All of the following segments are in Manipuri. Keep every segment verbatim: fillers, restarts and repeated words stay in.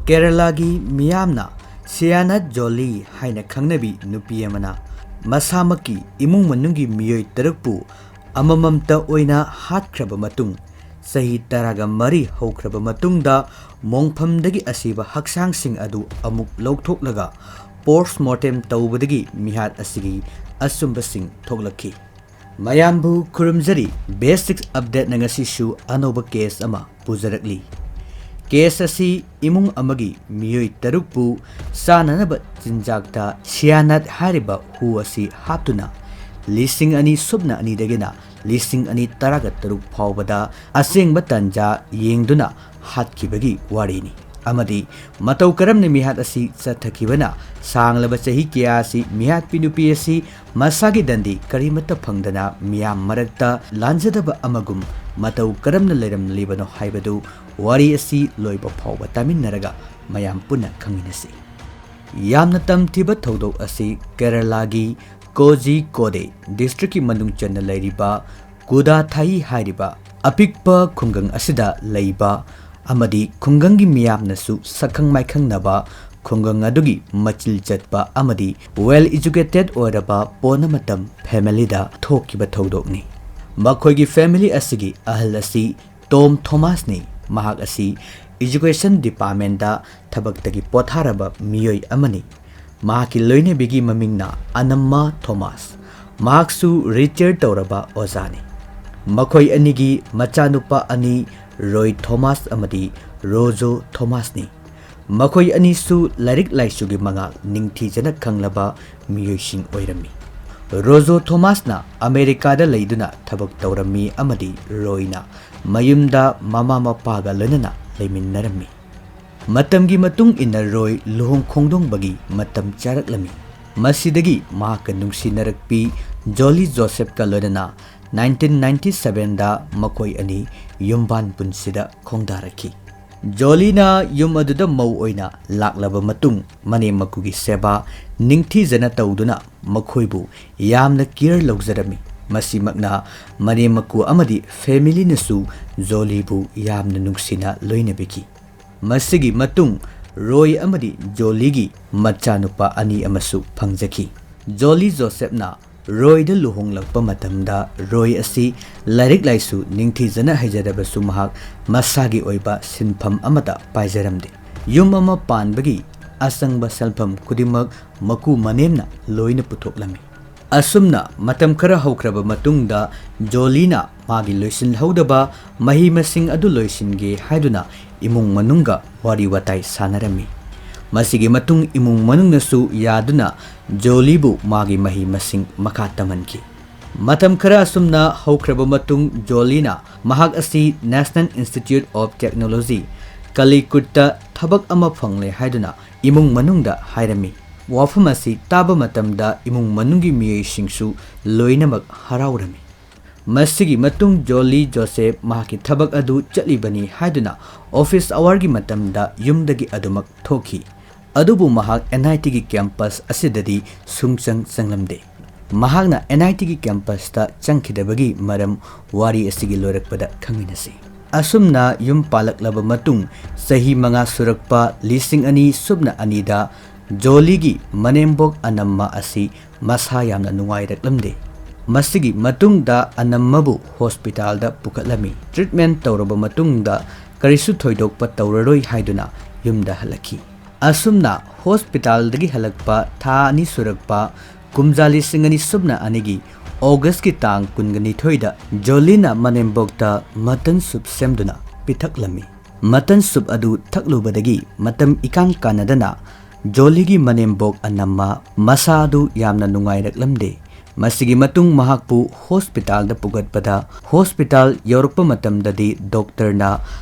ꯀꯦꯔꯂꯥꯒꯤ ꯃꯤꯌꯥꯝꯅ ꯁꯤꯌꯥꯅꯥꯠ ꯖꯣꯂꯤ ꯍꯥꯏꯅ ꯈꯪꯅꯕꯤ ꯅꯨꯄꯤ ꯑꯃꯅ ꯃꯁꯥꯃꯛꯀꯤ ꯏꯃꯨꯡ ꯃꯅꯨꯡꯒꯤ ꯃꯤꯑꯣꯏ ꯇꯔꯨꯛꯄꯨ ꯑꯃꯃꯝꯇ ꯑꯣꯏꯅ ꯍꯥꯠꯈ꯭ꯔꯕ ꯃꯇꯨꯡ, ꯆꯍꯤ ꯇꯔꯥꯒ ꯃꯔꯤ ꯍꯧꯈ꯭ꯔꯕ ꯃꯇꯨꯡꯗ ꯃꯣꯡꯐꯝꯗꯒꯤ ꯑꯁꯤꯕ ꯍꯛꯆꯥꯡꯁꯤꯡ ꯑꯗꯨ ꯑꯃꯨꯛ ꯂꯧꯊꯣꯛꯂꯒ post mortem ꯇꯧꯕꯗꯒꯤ ꯃꯤꯍꯥꯠ ꯑꯁꯤꯒꯤ ꯑꯆꯨꯝꯕꯁꯤꯡ ꯊꯣꯛꯂꯛꯈꯤ꯫ ꯃꯌꯥꯝꯕꯨ ꯈꯨꯔꯨꯝꯖꯔꯤ꯫ Basic Updateꯅ ꯉꯁꯤꯁꯨ ꯑꯅꯧꯕ case ꯑꯃ ꯄꯨꯖꯔꯛꯂꯤ꯫ Case ꯑꯁꯤ ꯏꯃꯨꯡ ꯑꯃꯒꯤ ꯃꯤꯑꯣꯏ ꯇꯔꯨꯛꯄꯨ ꯆꯥꯅꯅꯕ ꯆꯤꯟꯖꯥꯛꯇ ꯁꯤꯌꯥꯅꯥꯠ ꯍꯥꯏꯔꯤꯕ ꯍꯨ ꯑꯁꯤ ꯍꯥꯞꯇꯨꯅ ꯂꯤꯁꯤꯡ ꯑꯅꯤ ꯁꯨꯞꯅ ꯑꯅꯤꯗꯒꯤꯅ ꯂꯤꯁꯤꯡ ꯑꯅꯤ ꯇꯔꯥꯒ ꯇꯔꯨꯛ ꯐꯥꯎꯕꯗ ꯑꯁꯦꯡꯕ ꯇꯥꯟꯖꯥ ꯌꯦꯡꯗꯨꯅ ꯍꯥꯠꯈꯤꯕꯒꯤ ꯋꯥꯔꯤꯅꯤ꯫ ꯑꯃꯗꯤ ꯃꯇꯧ ꯀꯔꯝꯅ ꯃꯤꯍꯥꯠ ꯑꯁꯤ ꯆꯠꯊꯈꯤꯕꯅ ꯁꯥꯡꯂꯕ ꯆꯍꯤ ꯀꯌꯥ ꯑꯁꯤ ꯃꯤꯍꯥꯠꯄꯤ ꯅꯨꯄꯤ ꯑꯁꯤ ꯃꯁꯥꯒꯤ ꯗꯟꯗꯤ ꯀꯔꯤꯃꯠꯇ ꯐꯪꯗꯅ ꯃꯤꯌꯥꯝ ꯃꯔꯛꯇ ꯂꯥꯟꯖꯗꯕ ꯑꯃꯒꯨꯝ ꯃꯇꯧ ꯀꯔꯝꯅ ꯂꯩꯔꯝꯂꯤꯕꯅꯣ ꯍꯥꯏꯕꯗꯨ ꯋꯥꯔꯤ ꯑꯁꯤ ꯂꯣꯏꯕ ꯐꯥꯎꯕ ꯇꯥꯃꯤꯟꯅꯔꯒ ꯃꯌꯥꯝ ꯄꯨꯟꯅ ꯈꯪꯃꯤꯟꯅꯁꯤ꯫ ꯌꯥꯝꯅ ꯇꯝꯊꯤꯕ ꯊꯧꯗꯣꯛ ꯑꯁꯤ ꯀꯦꯔꯂꯥꯒꯤ ꯀꯣꯖꯤꯀꯣꯗꯦ districtꯀꯤ ꯃꯅꯨꯡ ꯆꯟꯅ ꯂꯩꯔꯤꯕ ꯀꯨꯗꯥꯊꯥꯏ ꯍꯥꯏꯔꯤꯕ ꯑꯄꯤꯛꯄ ꯈꯨꯡꯒꯪ ꯑꯁꯤꯗ ꯂꯩꯕ ꯑꯃꯗꯤ ꯈꯨꯡꯒꯪꯒꯤ ꯃꯤꯌꯥꯝꯅꯁꯨ ꯁꯛꯈꯪ ꯃꯥꯏꯈꯪꯅꯕ ꯈꯨꯡꯒꯪ ꯑꯗꯨꯒꯤ ꯃꯆꯤꯜ ꯆꯠꯄ ꯑꯃꯗꯤ well educated ꯑꯣꯏꯔꯕ ꯄꯣꯅꯃꯇꯝ familyꯗ ꯊꯣꯛꯈꯤꯕ ꯊꯧꯗꯣꯛꯅꯤ꯫ ꯃꯈꯣꯏꯒꯤ family ꯑꯁꯤꯒꯤ ꯑꯍꯜ ꯑꯁꯤ ꯇꯣꯝ ꯊꯣꯃꯥꯁꯅꯤ꯫ ꯃꯍꯥꯛ ꯑꯁꯤ education departmentꯗ ꯊꯕꯛꯇꯒꯤ ꯄꯣꯊꯥꯔꯕ ꯃꯤꯑꯣꯏ ꯑꯃꯅꯤ꯫ ꯃꯍꯥꯛꯀꯤ ꯂꯣꯏꯅꯕꯤꯒꯤ ꯃꯃꯤꯡꯅ ꯑꯅꯝꯃ ꯊꯣꯃꯥꯁ꯫ ꯃꯍꯥꯛꯁꯨ retire ꯇꯧꯔꯕ ꯑꯣꯖꯥꯅꯤ꯫ ꯃꯈꯣꯏ ꯑꯅꯤꯒꯤ ꯃꯆꯥꯅꯨꯄꯥ ꯑꯅꯤ ꯔꯣꯏ ꯊꯣꯃꯥꯁ ꯑꯃꯗꯤ ꯔꯣꯖꯣ ꯊꯣꯃꯥꯁꯅꯤ꯫ ꯃꯈꯣꯏ ꯑꯅꯤꯁꯨ ꯂꯥꯏꯔꯤꯛ ꯂꯥꯏꯁꯨꯒꯤ ꯃꯉꯥꯜ ꯅꯤꯡꯊꯤꯖꯅ ꯈꯪꯂꯕ ꯃꯤꯑꯣꯏꯁꯤꯡ ꯑꯣꯏꯔꯝꯃꯤ꯫ ꯔꯣꯖꯣ ꯊꯣꯃꯥꯁꯅ ꯑꯃꯦꯔꯤꯀꯥꯗ ꯂꯩꯗꯨꯅ ꯊꯕꯛ ꯇꯧꯔꯝꯃꯤ ꯑꯃꯗꯤ ꯔꯣꯏꯅ ꯃꯌꯨꯝꯗ ꯃꯃꯥ ꯃꯄꯥꯒ ꯂꯣꯏꯅꯅ ꯂꯩꯃꯤꯟꯅꯔꯝꯃꯤ꯫ ꯃꯇꯝꯒꯤ ꯃꯇꯨꯡ ꯏꯟꯅ ꯔꯣꯏ ꯂꯨꯍꯣꯡ ꯈꯣꯡꯗꯣꯡꯕꯒꯤ ꯃꯇꯝ ꯆꯥꯔꯛꯂꯝꯃꯤ꯫ ꯃꯁꯤꯗꯒꯤ ꯃꯍꯥꯛꯀ ꯅꯨꯡꯁꯤꯅꯔꯛꯄꯤ ꯖꯣꯂꯤ ꯖꯣꯁꯦꯐꯀ ꯂꯣꯏꯅꯅ nineteen ninety sevenꯗ ꯃꯈꯣꯏ ꯑꯅꯤ ꯌꯨꯝꯕꯥꯟ ꯄꯨꯟꯁꯤꯗ ꯈꯣꯡꯗꯥꯔꯛꯈꯤ꯫ ꯖꯣꯂꯤꯅ ꯌꯨꯝ ꯑꯗꯨꯗ ꯃꯧ ꯑꯣꯏꯅ ꯂꯥꯛꯂꯕ ꯃꯇꯨꯡ ꯃꯅꯦꯝ ꯃꯀꯨꯒꯤ ꯁꯦꯕꯥ ꯅꯤꯡꯊꯤꯖꯅ ꯇꯧꯗꯨꯅ ꯃꯈꯣꯏꯕꯨ ꯌꯥꯝꯅ care ꯂꯧꯖꯔꯝꯃꯤ꯫ ꯃꯁꯤꯃꯛꯅ ꯃꯅꯦꯝ ꯃꯀꯨ ꯑꯃꯗꯤ familyꯅꯁꯨ ꯖꯣꯂꯤꯕꯨ ꯌꯥꯝꯅ ꯅꯨꯡꯁꯤꯅ ꯂꯣꯏꯅꯕꯤꯈꯤ꯫ ꯃꯁꯤꯒꯤ ꯃꯇꯨꯡ ꯔꯣꯏ ꯑꯃꯗꯤ ꯖꯣꯂꯤꯒꯤ ꯃꯆꯥꯅꯨꯄꯥ ꯑꯅꯤ ꯑꯃꯁꯨ ꯐꯪꯖꯈꯤ꯫ ꯖꯣꯂꯤ ꯖꯣꯁꯦꯞꯅ ꯔꯣꯏꯗ ꯂꯨꯍꯣꯡꯂꯛꯄ ꯃꯇꯝꯗ ꯔꯣꯏ ꯑꯁꯤ ꯂꯥꯏꯔꯤꯛ ꯂꯥꯏꯁꯨ ꯅꯤꯡꯊꯤꯖꯅ ꯍꯩꯖꯔꯕꯁꯨ ꯃꯍꯥꯛ ꯃꯁꯥꯒꯤ ꯑꯣꯏꯕ ꯁꯤꯟꯐꯝ ꯑꯃꯠꯇ ꯄꯥꯏꯖꯔꯝꯗꯦ꯫ ꯌꯨꯝ ꯑꯃ ꯄꯥꯟꯕꯒꯤ ꯑꯆꯪꯕ ꯁꯦꯜꯐꯝ ꯈꯨꯗꯤꯡꯃꯛ ꯃꯀꯨ ꯃꯅꯦꯝꯅ ꯂꯣꯏꯅ ꯄꯨꯊꯣꯛꯂꯝꯃꯤ꯫ ꯑꯁꯨꯝꯅ ꯃꯇꯝ ꯈꯔ ꯍꯧꯈ꯭ꯔꯕ ꯃꯇꯨꯡꯗ ꯖꯣꯂꯤꯅ ꯃꯥꯒꯤ ꯂꯣꯏꯁꯤꯟꯍꯧꯗꯕ ꯃꯍꯩ ꯃꯁꯤꯡ ꯑꯗꯨ ꯂꯣꯏꯁꯤꯟꯒꯦ ꯍꯥꯏꯗꯨꯅ ꯏꯃꯨꯡ ꯃꯅꯨꯡꯒ ꯋꯥꯔꯤ ꯋꯥꯇꯥꯏ ꯁꯥꯟꯅꯔꯝꯃꯤ꯫ ꯃꯁꯤꯒꯤ ꯃꯇꯨꯡ ꯏꯃꯨꯡ ꯃꯅꯨꯡꯅꯁꯨ ꯌꯥꯗꯨꯅ ꯖꯣꯂꯤꯕꯨ ꯃꯥꯒꯤ ꯃꯍꯩ ꯃꯁꯤꯡ ꯃꯈꯥ ꯇꯝꯍꯟꯈꯤ꯫ ꯃꯇꯝ ꯈꯔ ꯑꯁꯨꯝꯅ ꯍꯧꯈ꯭ꯔꯕ ꯃꯇꯨꯡ ꯖꯣꯂꯤꯅ ꯃꯍꯥꯛ ꯑꯁꯤ National Institute of Technology, ꯀꯂꯤꯀꯨꯠꯇ ꯊꯕꯛ ꯑꯃ ꯐꯪꯂꯦ ꯍꯥꯏꯗꯨꯅ ꯏꯃꯨꯡ ꯃꯅꯨꯡꯗ ꯍꯥꯏꯔꯝꯃꯤ꯫ ꯋꯥꯐꯝ ꯑꯁꯤ ꯇꯥꯕ ꯃꯇꯝꯗ ꯏꯃꯨꯡ ꯃꯅꯨꯡꯒꯤ ꯃꯤꯑꯣꯏꯁꯤꯡꯁꯨ ꯂꯣꯏꯅꯃꯛ ꯍꯔꯥꯎꯔꯝꯃꯤ꯫ ꯃꯁꯤꯒꯤ ꯃꯇꯨꯡ ꯖꯣꯂꯤ ꯖꯣꯁꯦꯐ ꯃꯍꯥꯛꯀꯤ ꯊꯕꯛ ꯑꯗꯨ ꯆꯠꯂꯤꯕꯅꯤ ꯍꯥꯏꯗꯨꯅ office hourꯒꯤ ꯃꯇꯝꯗ ꯌꯨꯝꯗꯒꯤ ꯑꯗꯨꯃꯛ ꯊꯣꯛꯈꯤ꯫ ꯑꯗꯨꯕꯨ ꯃꯍꯥꯛ NITꯒꯤ campus ꯑꯁꯤꯗꯗꯤ ꯁꯨꯡꯆꯪ ꯆꯪꯂꯝꯗꯦ꯫ ꯃꯍꯥꯛꯅ NITꯒꯤ campusꯇ ꯆꯪꯈꯤꯗꯕꯒꯤ ꯃꯔꯝ ꯋꯥꯔꯤ ꯑꯁꯤꯒꯤ ꯂꯣꯏꯔꯛꯄꯗ ꯈꯪꯃꯤꯟꯅꯁꯤ꯫ ꯑꯁꯨꯝꯅ ꯌꯨꯝ ꯄꯥꯜꯂꯛꯂꯕ ꯃꯇꯨꯡ ꯆꯍꯤ ꯃꯉꯥ ꯁꯨꯔꯛꯄ ꯂꯤꯁꯤꯡ ꯑꯅꯤ ꯁꯨꯞꯅ ꯑꯅꯤꯗ ꯖꯣꯂꯤꯒꯤ ꯃꯅꯦꯝꯕꯣꯛ ꯑꯅꯝꯃ ꯑꯁꯤ ꯃꯁꯥ ꯌꯥꯝꯅ ꯅꯨꯡꯉꯥꯏꯔꯛꯂꯝꯗꯦ꯫ ꯃꯁꯤꯒꯤ ꯃꯇꯨꯡꯗ ꯑꯅꯝꯃꯕꯨ hospitalꯗ ꯄꯨꯈꯠꯂꯝꯃꯤ꯫ Treatment ꯇꯧꯔꯕ ꯃꯇꯨꯡꯗ ꯀꯔꯤꯁꯨ ꯊꯣꯏꯗꯣꯛꯄ ꯇꯧꯔꯔꯣꯏ ꯍꯥꯏꯗꯨꯅ ꯌꯨꯝꯗ ꯍꯜꯂꯛꯈꯤ꯫ ꯑꯁꯨꯝꯅ hospitalꯗꯒꯤ ꯍꯜꯂꯛꯄ ꯊꯥ ꯑꯅꯤ ꯁꯨꯔꯛꯄ ꯀꯨꯝꯖꯥ ꯂꯤꯁꯤꯡ ꯑꯅꯤ ꯁꯨꯞꯅ ꯑꯅꯤꯒꯤ Augustꯀꯤ ꯇꯥꯡ ꯀꯨꯟꯒ ꯅꯤꯊꯣꯏꯗ ꯖꯣꯂꯤꯅ ꯃꯅꯦꯝꯕꯣꯛꯇ mutton soup ꯁꯦꯝꯗꯨꯅ ꯄꯤꯊꯛꯂꯝꯃꯤ꯫ Mutton soup ꯑꯗꯨ ꯊꯛꯂꯨꯕꯗꯒꯤ ꯃꯇꯝ ꯏꯀꯥꯟ ꯀꯥꯟꯅꯗꯅ ꯖꯣꯂꯤꯒꯤ ꯃꯅꯦꯝꯕꯣꯛ ꯑꯅꯝꯃ ꯃꯁꯥ ꯑꯗꯨ ꯌꯥꯝꯅ ꯅꯨꯡꯉꯥꯏꯔꯛꯂꯝꯗꯦ꯫ ꯃꯁꯤꯒꯤ ꯃꯇꯨꯡ ꯃꯍꯥꯛꯄꯨ hospitalꯗ ꯄꯨꯈꯠꯄꯗ hospital ꯌꯧꯔꯛꯄ ꯃꯇꯝꯗꯗꯤ doctorꯅ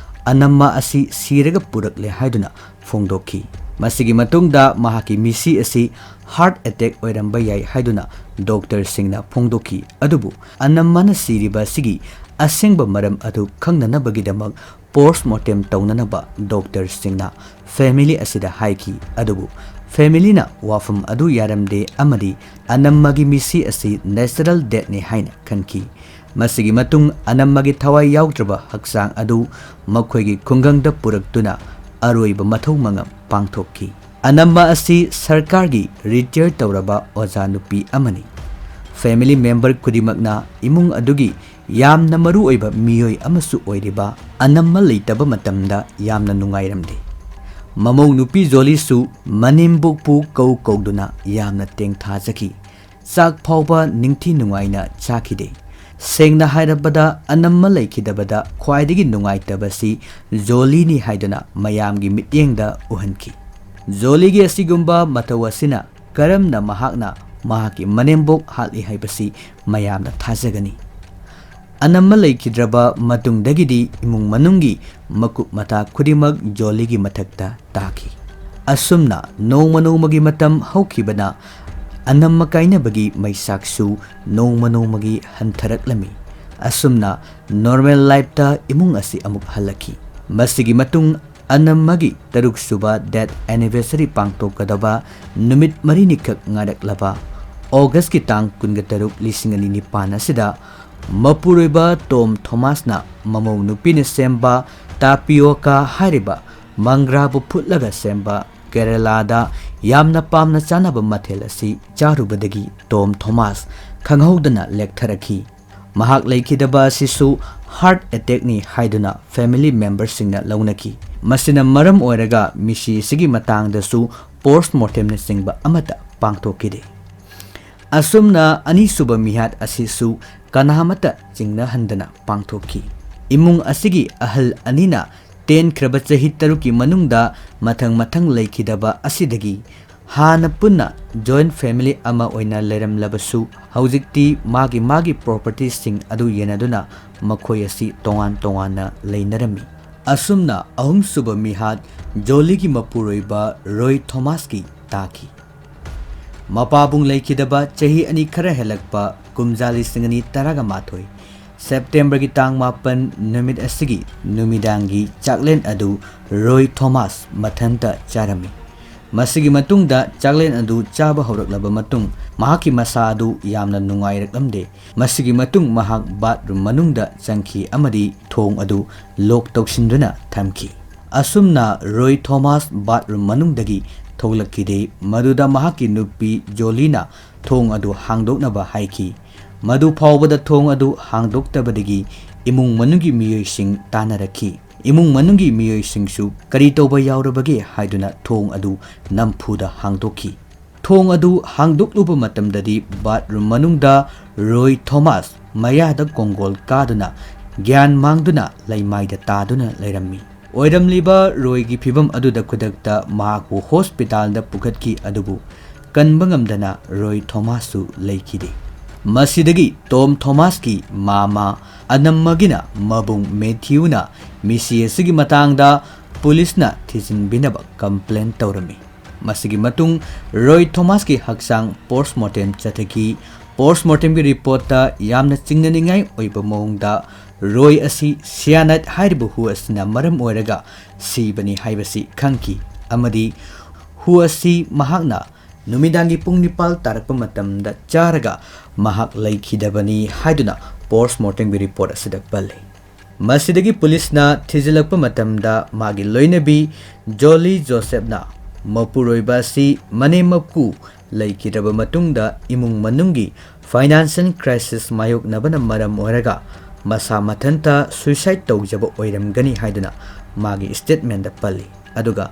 ꯑꯅꯝꯃ ꯑꯁꯤ ꯁꯤꯔꯒ ꯄꯨꯔꯛꯂꯦ ꯍꯥꯏꯗꯨꯅ ꯐꯣꯡꯗꯣꯛꯈꯤ꯫ ꯃꯁꯤꯒꯤ ꯃꯇꯨꯡꯗ ꯃꯍꯥꯛꯀꯤ ꯃꯤꯁꯤ ꯑꯁꯤ heart attack ꯑꯣꯏꯔꯝꯕ ꯌꯥꯏ ꯍꯥꯏꯗꯨꯅ doctorꯁꯤꯡꯅ ꯐꯣꯡꯗꯣꯛꯈꯤ꯫ ꯑꯗꯨꯕꯨ ꯑꯅꯝꯃꯅ ꯁꯤꯔꯤꯕ ꯑꯁꯤꯒꯤ ꯑꯁꯦꯡꯕ ꯃꯔꯝ ꯑꯗꯨ ꯈꯪꯅꯅꯕꯒꯤꯗꯃꯛ post mortem ꯇꯧꯅꯅꯕ doctorꯁꯤꯡꯅ family ꯑꯁꯤꯗ ꯍꯥꯏꯈꯤ꯫ ꯑꯗꯨꯕꯨ familyꯅ ꯋꯥꯐꯝ ꯑꯗꯨ ꯌꯥꯔꯝꯗꯦ ꯑꯃꯗꯤ ꯑꯅꯝꯃꯒꯤ ꯃꯤꯁꯤ ꯑꯁꯤ natural deathꯅꯤ ꯍꯥꯏꯅ ꯈꯟꯈꯤ꯫ ꯃꯁꯤꯒꯤ ꯃꯇꯨꯡ ꯑꯅꯝꯃꯒꯤ ꯊꯋꯥꯏ ꯌꯥꯎꯗ꯭ꯔꯕ ꯍꯛꯆꯥꯡ ꯑꯗꯨ ꯃꯈꯣꯏꯒꯤ ꯈꯨꯡꯒꯪꯗ ꯄꯨꯔꯛꯇꯨꯅ ꯑꯔꯣꯏꯕ ꯃꯊꯧ ꯃꯉꯝ ꯄꯥꯡꯊꯣꯛꯈꯤ꯫ ꯑꯅꯝꯃ ꯑꯁꯤ ꯁꯔꯀꯥꯔꯒꯤ ꯔꯤꯇꯥꯌꯔ ꯇꯧꯔꯕ ꯑꯣꯖꯥ ꯅꯨꯄꯤ ꯑꯃꯅꯤ꯫ ꯐꯦꯃꯤꯂꯤ ꯃꯦꯝꯕꯔ ꯈꯨꯗꯤꯡꯃꯛꯅ ꯏꯃꯨꯡ ꯑꯗꯨꯒꯤ ꯌꯥꯝꯅ ꯃꯔꯨ ꯑꯣꯏꯕ ꯃꯤꯑꯣꯏ ꯑꯃꯁꯨ ꯑꯣꯏꯔꯤꯕ ꯑꯅꯝꯃ ꯂꯩꯇꯕ ꯃꯇꯝꯗ ꯌꯥꯝꯅ ꯅꯨꯡꯉꯥꯏꯔꯝꯗꯦ꯫ ꯃꯃꯧ ꯅꯨꯄꯤ ꯖꯣꯂꯤꯁꯨ ꯃꯅꯦꯝꯕꯣꯛꯄꯨ ꯀꯧ ꯀꯧꯗꯨꯅ ꯌꯥꯝꯅ ꯇꯦꯡꯊꯥꯖꯈꯤ꯫ ꯆꯥꯛ ꯐꯥꯎꯕ ꯅꯤꯡꯊꯤ ꯅꯨꯡꯉꯥꯏꯅ ꯆꯥꯈꯤꯗꯦ꯫ ꯁꯦꯡꯅ ꯍꯥꯏꯔꯕꯗ, ꯑꯅꯝꯃ ꯂꯩꯈꯤꯗꯕꯗ ꯈ꯭ꯋꯥꯏꯗꯒꯤ ꯅꯨꯡꯉꯥꯏꯇꯕꯁꯤ ꯖꯣꯂꯤꯅꯤ ꯍꯥꯏꯗꯨꯅ ꯃꯌꯥꯝꯒꯤ ꯃꯤꯠꯌꯦꯡꯗ ꯎꯍꯟꯈꯤ꯫ ꯖꯣꯂꯤꯒꯤ ꯑꯁꯤꯒꯨꯝꯕ ꯃꯇꯧ ꯑꯁꯤꯅ ꯀꯔꯝꯅ ꯃꯍꯥꯛꯅ ꯃꯍꯥꯛꯀꯤ ꯃꯅꯦꯝꯕꯣꯛ ꯍꯥꯠꯂꯤ ꯍꯥꯏꯕꯁꯤ ꯃꯌꯥꯝꯅ ꯊꯥꯖꯒꯅꯤ꯫ ꯑꯅꯝꯃ ꯂꯩꯈꯤꯗ꯭ꯔꯕ ꯃꯇꯨꯡꯗꯒꯤꯗꯤ ꯏꯃꯨꯡ ꯃꯅꯨꯡꯒꯤ ꯃꯀꯨꯞ ꯃꯇꯥ ꯈꯨꯗꯤꯡꯃꯛ ꯖꯣꯂꯤꯒꯤ ꯃꯊꯛꯇ ꯇꯥꯈꯤ꯫ ꯑꯁꯨꯝꯅ ꯅꯣꯡꯃ ꯅꯣꯡꯃꯒꯤ ꯃꯇꯝ ꯍꯧꯈꯤꯕꯅ ꯑꯅꯝꯃ ꯀꯥꯏꯅꯕꯒꯤ ꯃꯩꯁꯥꯛꯁꯨ ꯅꯣꯡꯃ ꯅꯣꯡꯃꯒꯤ ꯍꯟꯊꯔꯛꯂꯝꯃꯤ꯫ ꯑꯁꯨꯝꯅ ꯅꯣꯔꯃꯦꯜ ꯂꯥꯏꯐꯇ ꯏꯃꯨꯡ ꯑꯁꯤ ꯑꯃꯨꯛ ꯍꯜꯂꯛꯈꯤ꯫ ꯃꯁꯤꯒꯤ ꯃꯇꯨꯡ ꯑꯅꯝꯃꯒꯤ ꯇꯔꯨꯛꯁꯨꯕ ꯗꯦꯠ ꯑꯦꯅꯤꯚꯔꯁꯔꯤ ꯄꯥꯡꯊꯣꯛꯀꯗꯕ ꯅꯨꯃꯤꯠ ꯃꯔꯤꯅꯤꯈꯛ ꯉꯥꯏꯔꯛꯂꯕ ꯑꯣꯒꯁꯀꯤ ꯇꯥꯡ ꯀꯨꯟꯒ ꯇꯔꯨꯛ, ꯂꯤꯁꯤꯡ ꯑꯅꯤ ꯅꯤꯄꯥꯟ ꯑꯁꯤꯗ ꯃꯄꯨꯔꯣꯏꯕ ꯇꯣꯝ ꯊꯣꯃꯥꯁꯅ ꯃꯃꯧ ꯅꯨꯄꯤꯅ ꯁꯦꯝꯕ ꯇꯥꯄꯤꯌꯣꯀꯥ ꯍꯥꯏꯔꯤꯕ ꯃꯪꯒ꯭ꯔꯥꯕꯨ ꯐꯨꯠꯂꯒ ꯁꯦꯝꯕ ꯀꯦꯔꯂꯥꯗ ꯌꯥꯝꯅ ꯄꯥꯝꯅ ꯆꯥꯅꯕ ꯃꯊꯦꯜ ꯑꯁꯤ ꯆꯥꯔꯨꯕꯗꯒꯤ ꯇꯣꯝ ꯊꯣꯃꯥꯁ ꯈꯪꯍꯧꯗꯅ ꯂꯦꯛꯊꯔꯛꯈꯤ꯫ ꯃꯍꯥꯛ ꯂꯩꯈꯤꯗꯕ ꯑꯁꯤꯁꯨ ꯍꯥꯔꯠ ꯑꯦꯇꯦꯛꯅꯤ ꯍꯥꯏꯗꯨꯅ ꯐꯦꯃꯤꯂꯤ ꯃꯦꯝꯕꯔꯁꯤꯡꯅ ꯂꯧꯅꯈꯤ꯫ ꯃꯁꯤꯅ ꯃꯔꯝ ꯑꯣꯏꯔꯒ ꯃꯤꯁꯤ ꯑꯁꯤꯒꯤ ꯃꯇꯥꯡꯗꯁꯨ ꯄꯣꯁꯃꯣꯔꯇꯦꯝꯅꯆꯤꯡꯕ ꯑꯃꯠꯇ ꯄꯥꯡꯊꯣꯛꯈꯤꯗꯦ꯫ ꯑꯁꯨꯝꯅ ꯑꯅꯤꯁꯨꯕ ꯃꯤꯍꯥꯠ ꯑꯁꯤꯁꯨ ꯀꯅꯥꯃꯠꯇ ꯆꯤꯡꯅꯍꯟꯗꯅ ꯄꯥꯡꯊꯣꯛꯈꯤ꯫ ꯏꯃꯨꯡ ꯑꯁꯤꯒꯤ ꯑꯍꯜ ꯑꯅꯤꯅ ꯇꯦꯟꯈ꯭ꯔꯕ ꯆꯍꯤ ꯇꯔꯨꯛꯀꯤ ꯃꯅꯨꯡꯗ ꯃꯊꯪ ꯃꯊꯪ ꯂꯩꯈꯤꯗꯕ ꯑꯁꯤꯗꯒꯤ ꯍꯥꯟꯅ ꯄꯨꯟꯅ ꯖꯣꯏꯟ ꯐꯦꯃꯤꯂꯤ ꯑꯃ ꯑꯣꯏꯅ ꯂꯩꯔꯝꯂꯕꯁꯨ, ꯍꯧꯖꯤꯛꯇꯤ ꯃꯥꯒꯤ ꯃꯥꯒꯤ ꯄ꯭ꯔꯣꯄꯔꯇꯤꯁꯤꯡ ꯑꯗꯨ ꯌꯦꯟꯅꯗꯨꯅ ꯃꯈꯣꯏ ꯑꯁꯤ ꯇꯣꯉꯥꯟ ꯇꯣꯉꯥꯟꯅ ꯂꯩꯅꯔꯝꯃꯤ꯫ ꯑꯁꯨꯝꯅ ꯑꯍꯨꯝꯁꯨꯕ ꯃꯤꯍꯥꯠ ꯖꯣꯂꯤꯒꯤ ꯃꯄꯨꯔꯣꯏꯕ ꯔꯣꯏ ꯊꯣꯃꯥꯁꯀꯤ ꯇꯥꯈꯤ꯫ ꯃꯄꯥꯕꯨꯡ ꯂꯩꯈꯤꯗꯕ ꯆꯍꯤ ꯑꯅꯤ ꯈꯔ ꯍꯦꯜꯂꯛꯄ ꯀꯨꯝꯖꯥ ꯂꯤꯁꯤꯡ ꯑꯅꯤ ꯇꯔꯥꯒ ꯃꯥꯊꯣꯏ, ꯁꯦꯞꯇꯦꯝꯕꯔꯒꯤ ꯇꯥꯡ ꯃꯥꯄꯟ ꯅꯨꯃꯤꯠ ꯑꯁꯤꯒꯤ ꯅꯨꯃꯤꯗꯥꯡꯒꯤ ꯆꯥꯛꯂꯦꯟ ꯑꯗꯨ ꯔꯣꯏ ꯊꯣꯃꯥꯁ ꯃꯊꯟꯇ ꯆꯥꯔꯝꯃꯤ꯫ ꯃꯁꯤꯒꯤ ꯃꯇꯨꯡꯗ ꯆꯥꯛꯂꯦꯟ ꯑꯗꯨ ꯆꯥꯕ ꯍꯧꯔꯛꯂꯕ ꯃꯇꯨꯡ, ꯃꯍꯥꯛꯀꯤ ꯃꯁꯥ ꯑꯗꯨ ꯌꯥꯝꯅ ꯅꯨꯡꯉꯥꯏꯔꯛꯂꯝꯗꯦ꯫ ꯃꯁꯤꯒꯤ ꯃꯇꯨꯡ ꯃꯍꯥꯛ ꯕꯥꯊꯔꯨꯝ ꯃꯅꯨꯡꯗ ꯆꯪꯈꯤ ꯑꯃꯗꯤ ꯊꯣꯡ ꯑꯗꯨ ꯂꯣꯛ ꯇꯧꯁꯤꯟꯗꯨꯅ ꯊꯝꯈꯤ꯫ ꯑꯁꯨꯝꯅ ꯔꯣꯏ ꯊꯣꯃꯥꯁ ꯕꯥꯊꯔꯨꯝ ꯃꯅꯨꯡꯗꯒꯤ ꯊꯣꯛꯂꯛꯈꯤꯗꯦ꯫ ꯃꯗꯨꯗ ꯃꯍꯥꯛꯀꯤ ꯅꯨꯄꯤ ꯖꯣꯂꯤꯅ ꯊꯣꯡ ꯑꯗꯨ ꯍꯥꯡꯗꯣꯛꯅꯕ ꯍꯥꯏꯈꯤ꯫ ꯃꯗꯨ ꯐꯥꯎꯕꯗ ꯊꯣꯡ ꯑꯗꯨ ꯍꯥꯡꯗꯣꯛꯇꯕꯗꯒꯤ ꯏꯃꯨꯡ ꯃꯅꯨꯡꯒꯤ ꯃꯤꯑꯣꯏꯁꯤꯡ ꯇꯥꯟꯅꯔꯛꯈꯤ꯫ ꯏꯃꯨꯡ ꯃꯅꯨꯡꯒꯤ ꯃꯤꯑꯣꯏꯁꯤꯡꯁꯨ ꯀꯔꯤ ꯇꯧꯕ ꯌꯥꯎꯔꯕꯒꯦ ꯍꯥꯏꯗꯨꯅ ꯊꯣꯡ ꯑꯗꯨ ꯅꯝꯐꯨꯗ ꯍꯥꯡꯗꯣꯛꯈꯤ꯫ ꯊꯣꯡ ꯑꯗꯨ ꯍꯥꯡꯗꯣꯛꯂꯨꯕ ꯃꯇꯝꯗꯗꯤ ꯕꯥꯊꯔꯨꯝ ꯃꯅꯨꯡꯗ ꯔꯣꯏ ꯊꯣꯃꯥꯁ ꯃꯌꯥꯗ ꯀꯣꯡꯒꯣꯜ ꯀꯥꯗꯨꯅ ꯒ꯭ꯌꯥꯟ ꯃꯥꯡꯗꯨꯅ ꯂꯩꯃꯥꯏꯗ ꯇꯥꯗꯨꯅ ꯂꯩꯔꯝꯃꯤ꯫ ꯑꯣꯏꯔꯝꯂꯤꯕ ꯔꯣꯏꯒꯤ ꯐꯤꯚꯝ ꯑꯗꯨꯗ ꯈꯨꯗꯛꯇ ꯃꯍꯥꯛꯄꯨ ꯍꯣꯁꯄꯤꯇꯥꯜꯗ ꯄꯨꯈꯠꯈꯤ, ꯑꯗꯨꯕꯨ ꯀꯟꯕ ꯉꯝꯗꯅ ꯔꯣꯏ ꯊꯣꯃꯥꯁꯁꯨ ꯂꯩꯈꯤꯗꯦ꯫ ꯃꯁꯤꯗꯒꯤ ꯇꯣꯝ ꯊꯣꯃꯥꯁꯀꯤ ꯃꯃꯥ ꯑꯅꯝꯃꯒꯤꯅ ꯃꯕꯨꯡ ꯃꯦꯊ꯭ꯌꯨꯅ ꯃꯤꯁꯤ ꯑꯁꯤꯒꯤ ꯃꯇꯥꯡꯗ ꯄꯨꯂꯤꯁꯅ ꯊꯤꯖꯤꯟꯕꯤꯅꯕ ꯀꯝꯄ꯭ꯂꯦꯟ ꯇꯧꯔꯝꯃꯤ꯫ ꯃꯁꯤꯒꯤ ꯃꯇꯨꯡ ꯔꯣꯏ ꯊꯣꯃꯥꯁꯀꯤ ꯍꯛꯆꯥꯡ ꯄꯣꯁꯃꯣꯔꯇꯦꯝ ꯆꯠꯊꯈꯤ꯫ ꯄꯣꯁꯃꯣꯔꯇꯦꯝꯒꯤ ꯔꯤꯄꯣꯔꯠꯇ ꯌꯥꯝꯅ ꯆꯤꯡꯅꯅꯤꯡꯉꯥꯏ ꯑꯣꯏꯕ ꯃꯑꯣꯡꯗ ꯔꯣꯏ ꯑꯁꯤ ꯁꯤꯌꯥꯅꯥꯏꯠ ꯍꯥꯏꯔꯤꯕ ꯍꯨ ꯑꯁꯤꯅ ꯃꯔꯝ ꯑꯣꯏꯔꯒ ꯁꯤꯕꯅꯤ ꯍꯥꯏꯕꯁꯤ ꯈꯪꯈꯤ, ꯑꯃꯗꯤ ꯍꯨ ꯑꯁꯤ ꯃꯍꯥꯛꯅ ꯅꯨꯃꯤꯗꯥꯡꯒꯤ ꯄꯨꯡ ꯅꯤꯄꯥꯜ ꯇꯥꯔꯛꯄ ꯃꯇꯝꯗ ꯆꯥꯔꯒ ꯃꯍꯥꯛ ꯂꯩꯈꯤꯗꯕꯅꯤ ꯍꯥꯏꯗꯨꯅ ꯄꯣꯁꯃꯣꯔꯇꯦꯝꯒꯤ ꯔꯤꯄꯣꯔꯠ ꯑꯁꯤꯗ ꯄꯜꯂꯤ꯫ ꯃꯁꯤꯗꯒꯤ ꯄꯨꯂꯤꯁꯅ ꯊꯤꯖꯤꯜꯂꯛꯄ ꯃꯇꯝꯗ ꯃꯥꯒꯤ ꯂꯣꯏꯅꯕꯤ ꯖꯣꯂꯤ ꯖꯣꯁꯦꯞꯅ ꯃꯄꯨꯔꯣꯏꯕ ꯑꯁꯤ ꯃꯅꯦꯝ ꯃꯀꯨ ꯂꯩꯈꯤꯗ꯭ꯔꯕ ꯃꯇꯨꯡꯗ ꯏꯃꯨꯡ ꯃꯅꯨꯡꯒꯤ ꯐꯥꯏꯅꯥꯟꯁꯤꯌꯦꯜ ꯀ꯭ꯔꯥꯏꯁꯤꯁ ꯃꯥꯌꯣꯛꯅꯕꯅ ꯃꯔꯝ ꯑꯣꯏꯔꯒ ꯃꯁꯥ ꯃꯊꯟꯇ ꯁꯨꯏꯁꯥꯏꯗ ꯇꯧꯖꯕ ꯑꯣꯏꯔꯝꯒꯅꯤ ꯍꯥꯏꯗꯨꯅ ꯃꯥꯒꯤ ꯁ꯭ꯇꯦꯠꯃꯦꯟꯗ ꯄꯜꯂꯤ꯫ ꯑꯗꯨꯒ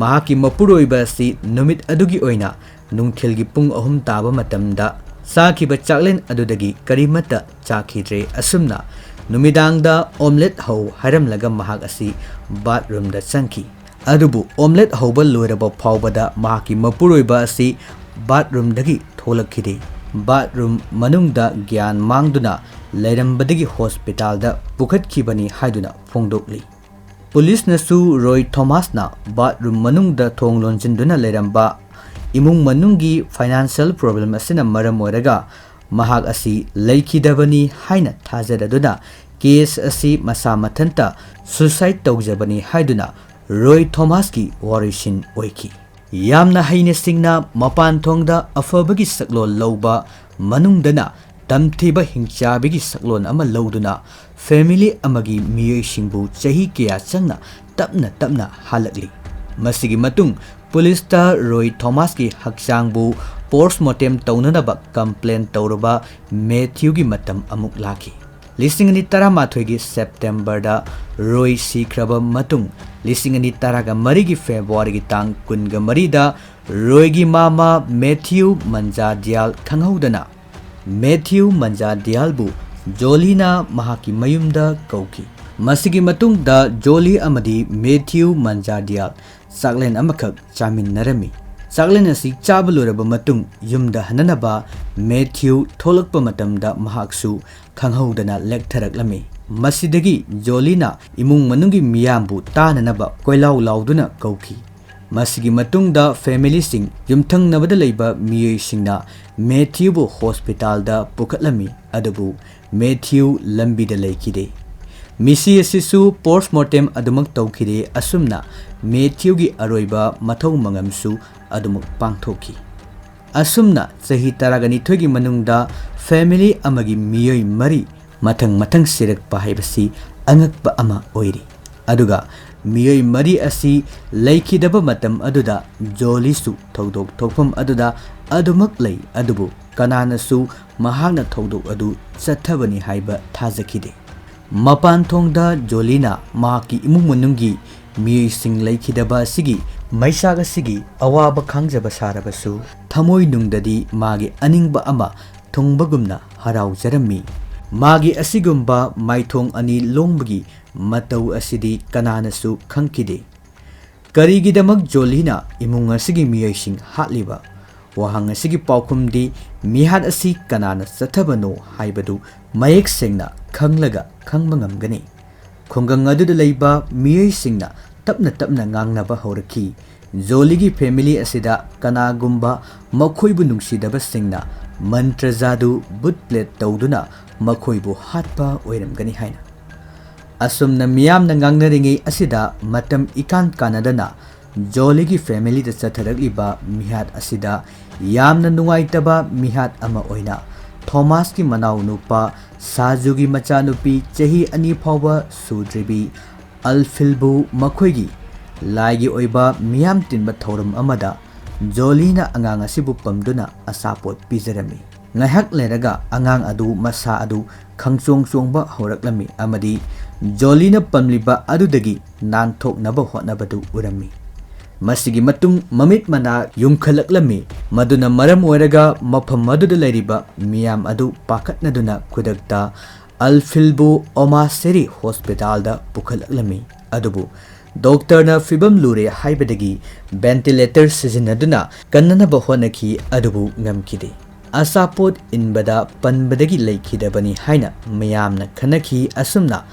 ꯃꯍꯥꯛꯀꯤ ꯃꯄꯨꯔꯣꯏꯕ ꯑꯁꯤ ꯅꯨꯃꯤꯠ ꯑꯗꯨꯒꯤ ꯑꯣꯏꯅ ꯅꯨꯡꯊꯤꯜꯒꯤ ꯄꯨꯡ ꯑꯍꯨꯝ ꯇꯥꯕ ꯃꯇꯝꯗ ꯆꯥꯈꯤꯕ ꯆꯥꯛꯂꯦꯟ ꯑꯗꯨꯗꯒꯤ ꯀꯔꯤꯃꯠꯇ ꯆꯥꯈꯤꯗ꯭ꯔꯦ꯫ ꯑꯁꯨꯝꯅ ꯅꯨꯃꯤꯗꯥꯡꯗ ꯑꯣꯝꯂꯦꯠ ꯍꯧ ꯍꯥꯏꯔꯝꯂꯒ ꯃꯍꯥꯛ ꯑꯁꯤ ꯕꯥꯊꯔꯨꯝꯗ ꯆꯪꯈꯤ꯫ ꯑꯗꯨꯕꯨ ꯑꯣꯝꯂꯦꯠ ꯍꯧꯕ ꯂꯣꯏꯔꯕ ꯐꯥꯎꯕꯗ ꯃꯍꯥꯛꯀꯤ ꯃꯄꯨꯔꯣꯏꯕ ꯑꯁꯤ ꯕꯥꯊꯔꯨꯝꯗꯒꯤ ꯊꯣꯛꯂꯛꯈꯤꯗꯦ꯫ ꯕꯥꯊꯔꯨꯝ ꯃꯅꯨꯡꯗ ꯒ꯭ꯌꯥꯟ ꯃꯥꯡꯗꯨꯅ ꯂꯩꯔꯝꯕꯗꯒꯤ ꯍꯣꯁꯄꯤꯇꯥꯜꯗ ꯄꯨꯈꯠꯈꯤꯕꯅꯤ ꯍꯥꯏꯗꯨꯅ ꯐꯣꯡꯗꯣꯛꯂꯤ꯫ ꯄꯨꯂꯤꯁꯅꯁꯨ ꯔꯣꯏ ꯊꯣꯃꯥꯁꯅ ꯕꯥꯊꯔꯨꯝ ꯃꯅꯨꯡꯗ ꯊꯣꯡ ꯂꯣꯟꯁꯤꯟꯗꯨꯅ ꯂꯩꯔꯝꯕ ꯏꯃꯨꯡ ꯃꯅꯨꯡꯒꯤ ꯐꯥꯏꯅꯥꯟꯁꯤꯌꯦꯜ ꯄ꯭ꯔꯣꯕ꯭ꯂꯦꯝ ꯑꯁꯤꯅ ꯃꯔꯝ ꯑꯣꯏꯔꯒ ꯃꯍꯥꯛ ꯑꯁꯤ ꯂꯩꯈꯤꯗꯕꯅꯤ ꯍꯥꯏꯅ ꯊꯥꯖꯔꯗꯨꯅ ꯀꯦꯁ ꯑꯁꯤ ꯃꯁꯥ ꯃꯊꯟꯇ ꯁꯨꯏꯁꯥꯏꯗ ꯇꯧꯖꯕꯅꯤ ꯍꯥꯏꯗꯨꯅ ꯔꯣꯏ ꯊꯣꯃꯥꯁꯀꯤ ꯋꯥꯔꯣꯏꯁꯤꯟ ꯑꯣꯏꯈꯤ꯫ ꯌꯥꯝꯅ ꯍꯩꯅ ꯁꯤꯡꯅ ꯃꯄꯥꯟ ꯊꯣꯡꯗ ꯑꯐꯕꯒꯤ ꯁꯛꯂꯣꯟ ꯂꯧꯕ ꯃꯅꯨꯡꯗꯅ ꯇꯝꯊꯤꯕ ꯍꯤꯡꯆꯥꯕꯤꯒꯤ ꯁꯛꯂꯣꯟ ꯑꯃ ꯂꯧꯗꯨꯅ family ꯑꯃꯒꯤ ꯃꯤꯑꯣꯏꯁꯤꯡꯕꯨ ꯆꯍꯤ ꯀꯌꯥ ꯆꯪꯅ ꯇꯞꯅ ꯇꯞꯅ ꯍꯥꯠꯂꯛꯂꯤ꯫ ꯃꯁꯤꯒꯤ ꯃꯇꯨꯡ ꯄꯨꯂꯤꯁꯇ ꯔꯣꯏ ꯊꯣꯃꯥꯁꯀꯤ ꯍꯛꯆꯥꯡꯕꯨ post mortem ꯇꯧꯅꯅꯕ complain ꯇꯧꯔꯕ ꯃꯦꯊ꯭ꯌꯨꯒꯤ ꯃꯇꯝ ꯑꯃꯨꯛ ꯂꯥꯛꯈꯤ꯫ ꯂꯤꯁꯤꯡ ꯑꯅꯤ ꯇꯔꯥꯃꯥꯊꯣꯏꯒꯤ ꯁꯦꯞꯇꯦꯝꯕꯔꯗ ꯔꯣꯏ ꯁꯤꯈ꯭ꯔꯕ ꯃꯇꯨꯡ, ꯂꯤꯁꯤꯡ ꯑꯅꯤ ꯇꯔꯥꯒ ꯃꯔꯤꯒꯤ ꯐꯦꯕ꯭ꯔꯨꯋꯥꯔꯤꯒꯤ ꯇꯥꯡ ꯀꯨꯟꯒ ꯃꯔꯤꯗ ꯔꯣꯏꯒꯤ ꯃꯃꯥ ꯃꯦꯊ꯭ꯌꯨ ꯃꯟꯖꯥꯗꯤꯌꯥꯜ ꯈꯪꯍꯧꯗꯅ ꯃꯦꯊ꯭ꯌꯨ ꯃꯟꯖꯥꯗꯤꯌꯥꯜꯕꯨ ꯖꯣꯂꯤꯅ ꯃꯍꯥꯛꯀꯤ ꯃꯌꯨꯝꯗ ꯀꯧꯈꯤ꯫ ꯃꯁꯤꯒꯤ ꯃꯇꯨꯡꯗ ꯖꯣꯂꯤ ꯑꯃꯗꯤ ꯃꯦꯊ꯭ꯌꯨ ꯃꯟꯖꯥꯗꯤꯌꯥꯜ ꯆꯥꯛꯂꯦꯟ ꯑꯃꯈꯛ ꯆꯥꯃꯤꯟꯅꯔꯝꯃꯤ꯫ ꯆꯥꯛꯂꯦꯟ ꯑꯁꯤ ꯆꯥꯕ ꯂꯣꯏꯔꯕ ꯃꯇꯨꯡ ꯌꯨꯝꯗ ꯍꯟꯅꯅꯕ ꯃꯦꯊ꯭ꯌꯨ ꯊꯣꯛꯂꯛꯄ ꯃꯇꯝꯗ ꯃꯍꯥꯛꯁꯨ ꯈꯪꯍꯧꯗꯅ ꯂꯦꯛꯊꯔꯛꯂꯝꯃꯤ꯫ ꯃꯁꯤꯗꯒꯤ ꯖꯣꯂꯤꯅ ꯏꯃꯨꯡ ꯃꯅꯨꯡꯒꯤ ꯃꯤꯌꯥꯝꯕꯨ ꯇꯥꯅꯅꯕ ꯀꯣꯏꯂꯥꯎ ꯂꯥꯎꯗꯨꯅ ꯀꯧꯈꯤ꯫ ꯃꯁꯤꯒꯤ ꯃꯇꯨꯡꯗ familyꯁꯤꯡ, ꯌꯨꯝꯊꯪꯅꯕꯗ ꯂꯩꯕ ꯃꯤꯑꯣꯏꯁꯤꯡꯅ ꯃꯦꯊ꯭ꯌꯨꯕꯨ hospitalꯗ ꯄꯨꯈꯠꯂꯝꯃꯤ, ꯑꯗꯨꯕꯨ ꯃꯦꯊ꯭ꯌꯨ ꯂꯝꯕꯤꯗ ꯂꯩꯈꯤꯗꯦ꯫ ꯃꯤꯁꯤ ꯑꯁꯤꯁꯨ post mortem ꯑꯗꯨꯃꯛ ꯇꯧꯈꯤꯗꯦ꯫ ꯑꯁꯨꯝꯅ ꯃꯦꯊ꯭ꯌꯨꯒꯤ ꯑꯔꯣꯏꯕ ꯃꯊꯧ ꯃꯉꯝꯁꯨ ꯑꯗꯨꯃꯛ ꯄꯥꯡꯊꯣꯛꯈꯤ꯫ ꯑꯁꯨꯝꯅ ꯆꯍꯤ ꯇꯔꯥꯒ ꯅꯤꯊꯣꯏꯒꯤ ꯃꯅꯨꯡꯗ family ꯑꯃꯒꯤ ꯃꯤꯑꯣꯏ ꯃꯔꯤ ꯃꯊꯪ ꯃꯊꯪ ꯁꯤꯔꯛꯄ ꯍꯥꯏꯕꯁꯤ ꯑꯉꯛꯄ ꯑꯃ ꯑꯣꯏꯔꯤ꯫ ꯑꯗꯨꯒ ꯃꯤꯑꯣꯏ ꯃꯔꯤ ꯑꯁꯤ ꯂꯩꯈꯤꯗꯕ ꯃꯇꯝ ꯑꯗꯨꯗ ꯖꯣꯂꯤꯁꯨ ꯊꯧꯗꯣꯛ ꯊꯣꯛꯐꯝ ꯑꯗꯨꯗ ꯑꯗꯨꯃꯛ ꯂꯩ, ꯑꯗꯨꯕꯨ ꯀꯅꯥꯅꯁꯨ ꯃꯍꯥꯛꯅ ꯊꯧꯗꯣꯛ ꯑꯗꯨ ꯆꯠꯊꯕꯅꯤ ꯍꯥꯏꯕ ꯊꯥꯖꯈꯤꯗꯦ꯫ ꯃꯄꯥꯟ ꯊꯣꯡꯗ ꯖꯣꯂꯤꯅ ꯃꯍꯥꯛꯀꯤ ꯏꯃꯨꯡ ꯃꯅꯨꯡꯒꯤ ꯃꯤꯑꯣꯏꯁꯤꯡ ꯂꯩꯈꯤꯗꯕ ꯑꯁꯤꯒꯤ ꯃꯩꯆꯥꯛ ꯑꯁꯤꯒꯤ ꯑꯋꯥꯕ ꯈꯥꯡꯖꯕ ꯁꯥꯔꯕꯁꯨ, ꯊꯃꯣꯏꯅꯨꯡꯗꯗꯤ ꯃꯥꯒꯤ ꯑꯅꯤꯡꯕ ꯑꯃ ꯊꯨꯡꯕꯒꯨꯝꯅ ꯍꯔꯥꯎꯖꯔꯝꯃꯤ꯫ ꯃꯥꯒꯤ ꯑꯁꯤꯒꯨꯝꯕ ꯃꯥꯏꯊꯣꯡ ꯑꯅꯤ ꯂꯣꯡꯕꯒꯤ ꯃꯇꯧ ꯑꯁꯤꯗꯤ ꯀꯅꯥꯅꯁꯨ ꯈꯪꯈꯤꯗꯦ꯫ ꯀꯔꯤꯒꯤꯗꯃꯛ ꯖꯣꯂꯤꯅ ꯏꯃꯨꯡ ꯑꯁꯤꯒꯤ ꯃꯤꯑꯣꯏꯁꯤꯡ ꯍꯥꯠꯂꯤꯕ? ꯋꯥꯍꯪ ꯑꯁꯤꯒꯤ ꯄꯥꯎꯈꯨꯝꯗꯤ ꯃꯤꯍꯥꯠ ꯑꯁꯤ ꯀꯅꯥꯅ ꯆꯠꯊꯕꯅꯣ ꯍꯥꯏꯕꯗꯨ ꯃꯌꯦꯛ ꯁꯦꯡꯅ ꯈꯪꯂꯒ ꯈꯪꯕ ꯉꯝꯒꯅꯤ꯫ ꯈꯨꯡꯒꯪ ꯑꯗꯨꯗ ꯂꯩꯕ ꯃꯤꯑꯣꯏꯁꯤꯡꯅ ꯇꯞꯅ ꯇꯞꯅ ꯉꯥꯡꯅꯕ ꯍꯧꯔꯛꯈꯤ꯫ ꯖꯣꯂꯤꯒꯤ family ꯑꯁꯤꯗ ꯀꯅꯥꯒꯨꯝꯕ ꯃꯈꯣꯏꯕꯨ ꯅꯨꯡꯁꯤꯗꯕꯁꯤꯡꯅ ꯃꯟꯇ꯭ꯔ ꯖꯥꯗꯨ, ꯚꯨꯠ ꯄ꯭ꯂꯦꯠ ꯇꯧꯗꯨꯅ ꯃꯈꯣꯏꯕꯨ ꯍꯥꯠꯄ ꯑꯣꯏꯔꯝꯒꯅꯤ ꯍꯥꯏꯅ꯫ ꯑꯁꯨꯝꯅ ꯃꯤꯌꯥꯝꯅ ꯉꯥꯡꯅꯔꯤꯉꯩ ꯑꯁꯤꯗ ꯃꯇꯝ ꯏꯀꯥꯟ ꯀꯥꯟꯅꯗꯅ ꯖꯣꯂꯤꯒꯤ familyꯗ ꯆꯠꯊꯔꯛꯂꯤꯕ ꯃꯤꯍꯥꯠ ꯑꯁꯤꯗ ꯌꯥꯝꯅ ꯅꯨꯡꯉꯥꯏꯇꯕ ꯃꯤꯍꯥꯠ ꯑꯃ ꯑꯣꯏꯅ ꯊꯣꯃꯥꯁꯀꯤ ꯃꯅꯥꯎꯅꯨꯄꯥ ꯁꯥꯖꯨꯒꯤ ꯃꯆꯥꯅꯨꯄꯤ ꯆꯍꯤ ꯑꯅꯤ ꯐꯥꯎꯕ ꯁꯨꯗ꯭ꯔꯤꯕꯤ ꯑꯜꯐꯤꯜꯕꯨ ꯃꯈꯣꯏꯒꯤ ꯂꯥꯏꯒꯤ ꯑꯣꯏꯕ ꯃꯤꯌꯥꯝ ꯇꯤꯟꯕ ꯊꯧꯔꯝ ꯑꯃꯗ ꯖꯣꯂꯤꯅ ꯑꯉꯥꯡ ꯑꯁꯤꯕꯨ ꯄꯝꯗꯨꯅ ꯑꯆꯥꯄꯣꯠ ꯄꯤꯖꯔꯝꯃꯤ꯫ ꯉꯥꯏꯍꯥꯛ ꯂꯩꯔꯒ ꯑꯉꯥꯡ ꯑꯗꯨ ꯃꯁꯥ ꯑꯗꯨ ꯈꯪꯆꯣꯡ ꯆꯣꯡꯕ ꯍꯧꯔꯛꯂꯝꯃꯤ ꯑꯃꯗꯤ ꯖꯣꯂꯤꯅ ꯄꯝꯂꯤꯕ ꯑꯗꯨꯗꯒꯤ ꯅꯥꯟꯊꯣꯛꯅꯕ ꯍꯣꯠꯅꯕꯗꯨ ꯎꯔꯝꯃꯤ꯫ ꯃꯁꯤꯒꯤ ꯃꯇꯨꯡ ꯃꯃꯤꯠ ꯃꯅꯥ ꯌꯨꯡꯈꯠꯂꯛꯂꯝꯃꯤ, ꯃꯗꯨꯅ ꯃꯔꯝ ꯑꯣꯏꯔꯒ ꯃꯐꯝ ꯑꯗꯨꯗ ꯂꯩꯔꯤꯕ ꯃꯤꯌꯥꯝ ꯑꯗꯨ ꯄꯥꯈꯠꯅꯗꯨꯅ ꯈꯨꯗꯛꯇ ꯑꯜꯐꯤꯜꯕꯨ ꯑꯣꯃꯥꯁꯦꯔꯤ ꯍꯣꯁꯄꯤꯇꯥꯜꯗ ꯄꯨꯈꯠꯂꯛꯂꯝꯃꯤ꯫ ꯑꯗꯨꯕꯨ ꯗꯣꯛꯇꯔꯅ ꯐꯤꯕꯝ ꯂꯨꯔꯦ ꯍꯥꯏꯕꯗꯒꯤ ꯚꯦꯟꯇꯤꯂꯦꯇꯔ ꯁꯤꯖꯤꯟꯅꯗꯨꯅ ꯀꯟꯅꯅꯕ ꯍꯣꯠꯅꯈꯤ, ꯑꯗꯨꯕꯨ ꯉꯝꯈꯤꯗꯦ꯫ ꯑꯆꯥꯄꯣꯠ ꯏꯟꯕꯗ ꯄꯟꯕꯗꯒꯤ ꯂꯩꯈꯤꯗꯕꯅꯤ ꯍꯥꯏꯅ ꯃꯌꯥꯝꯅ ꯈꯟꯅꯈꯤ꯫ ꯑꯁꯨꯝꯅ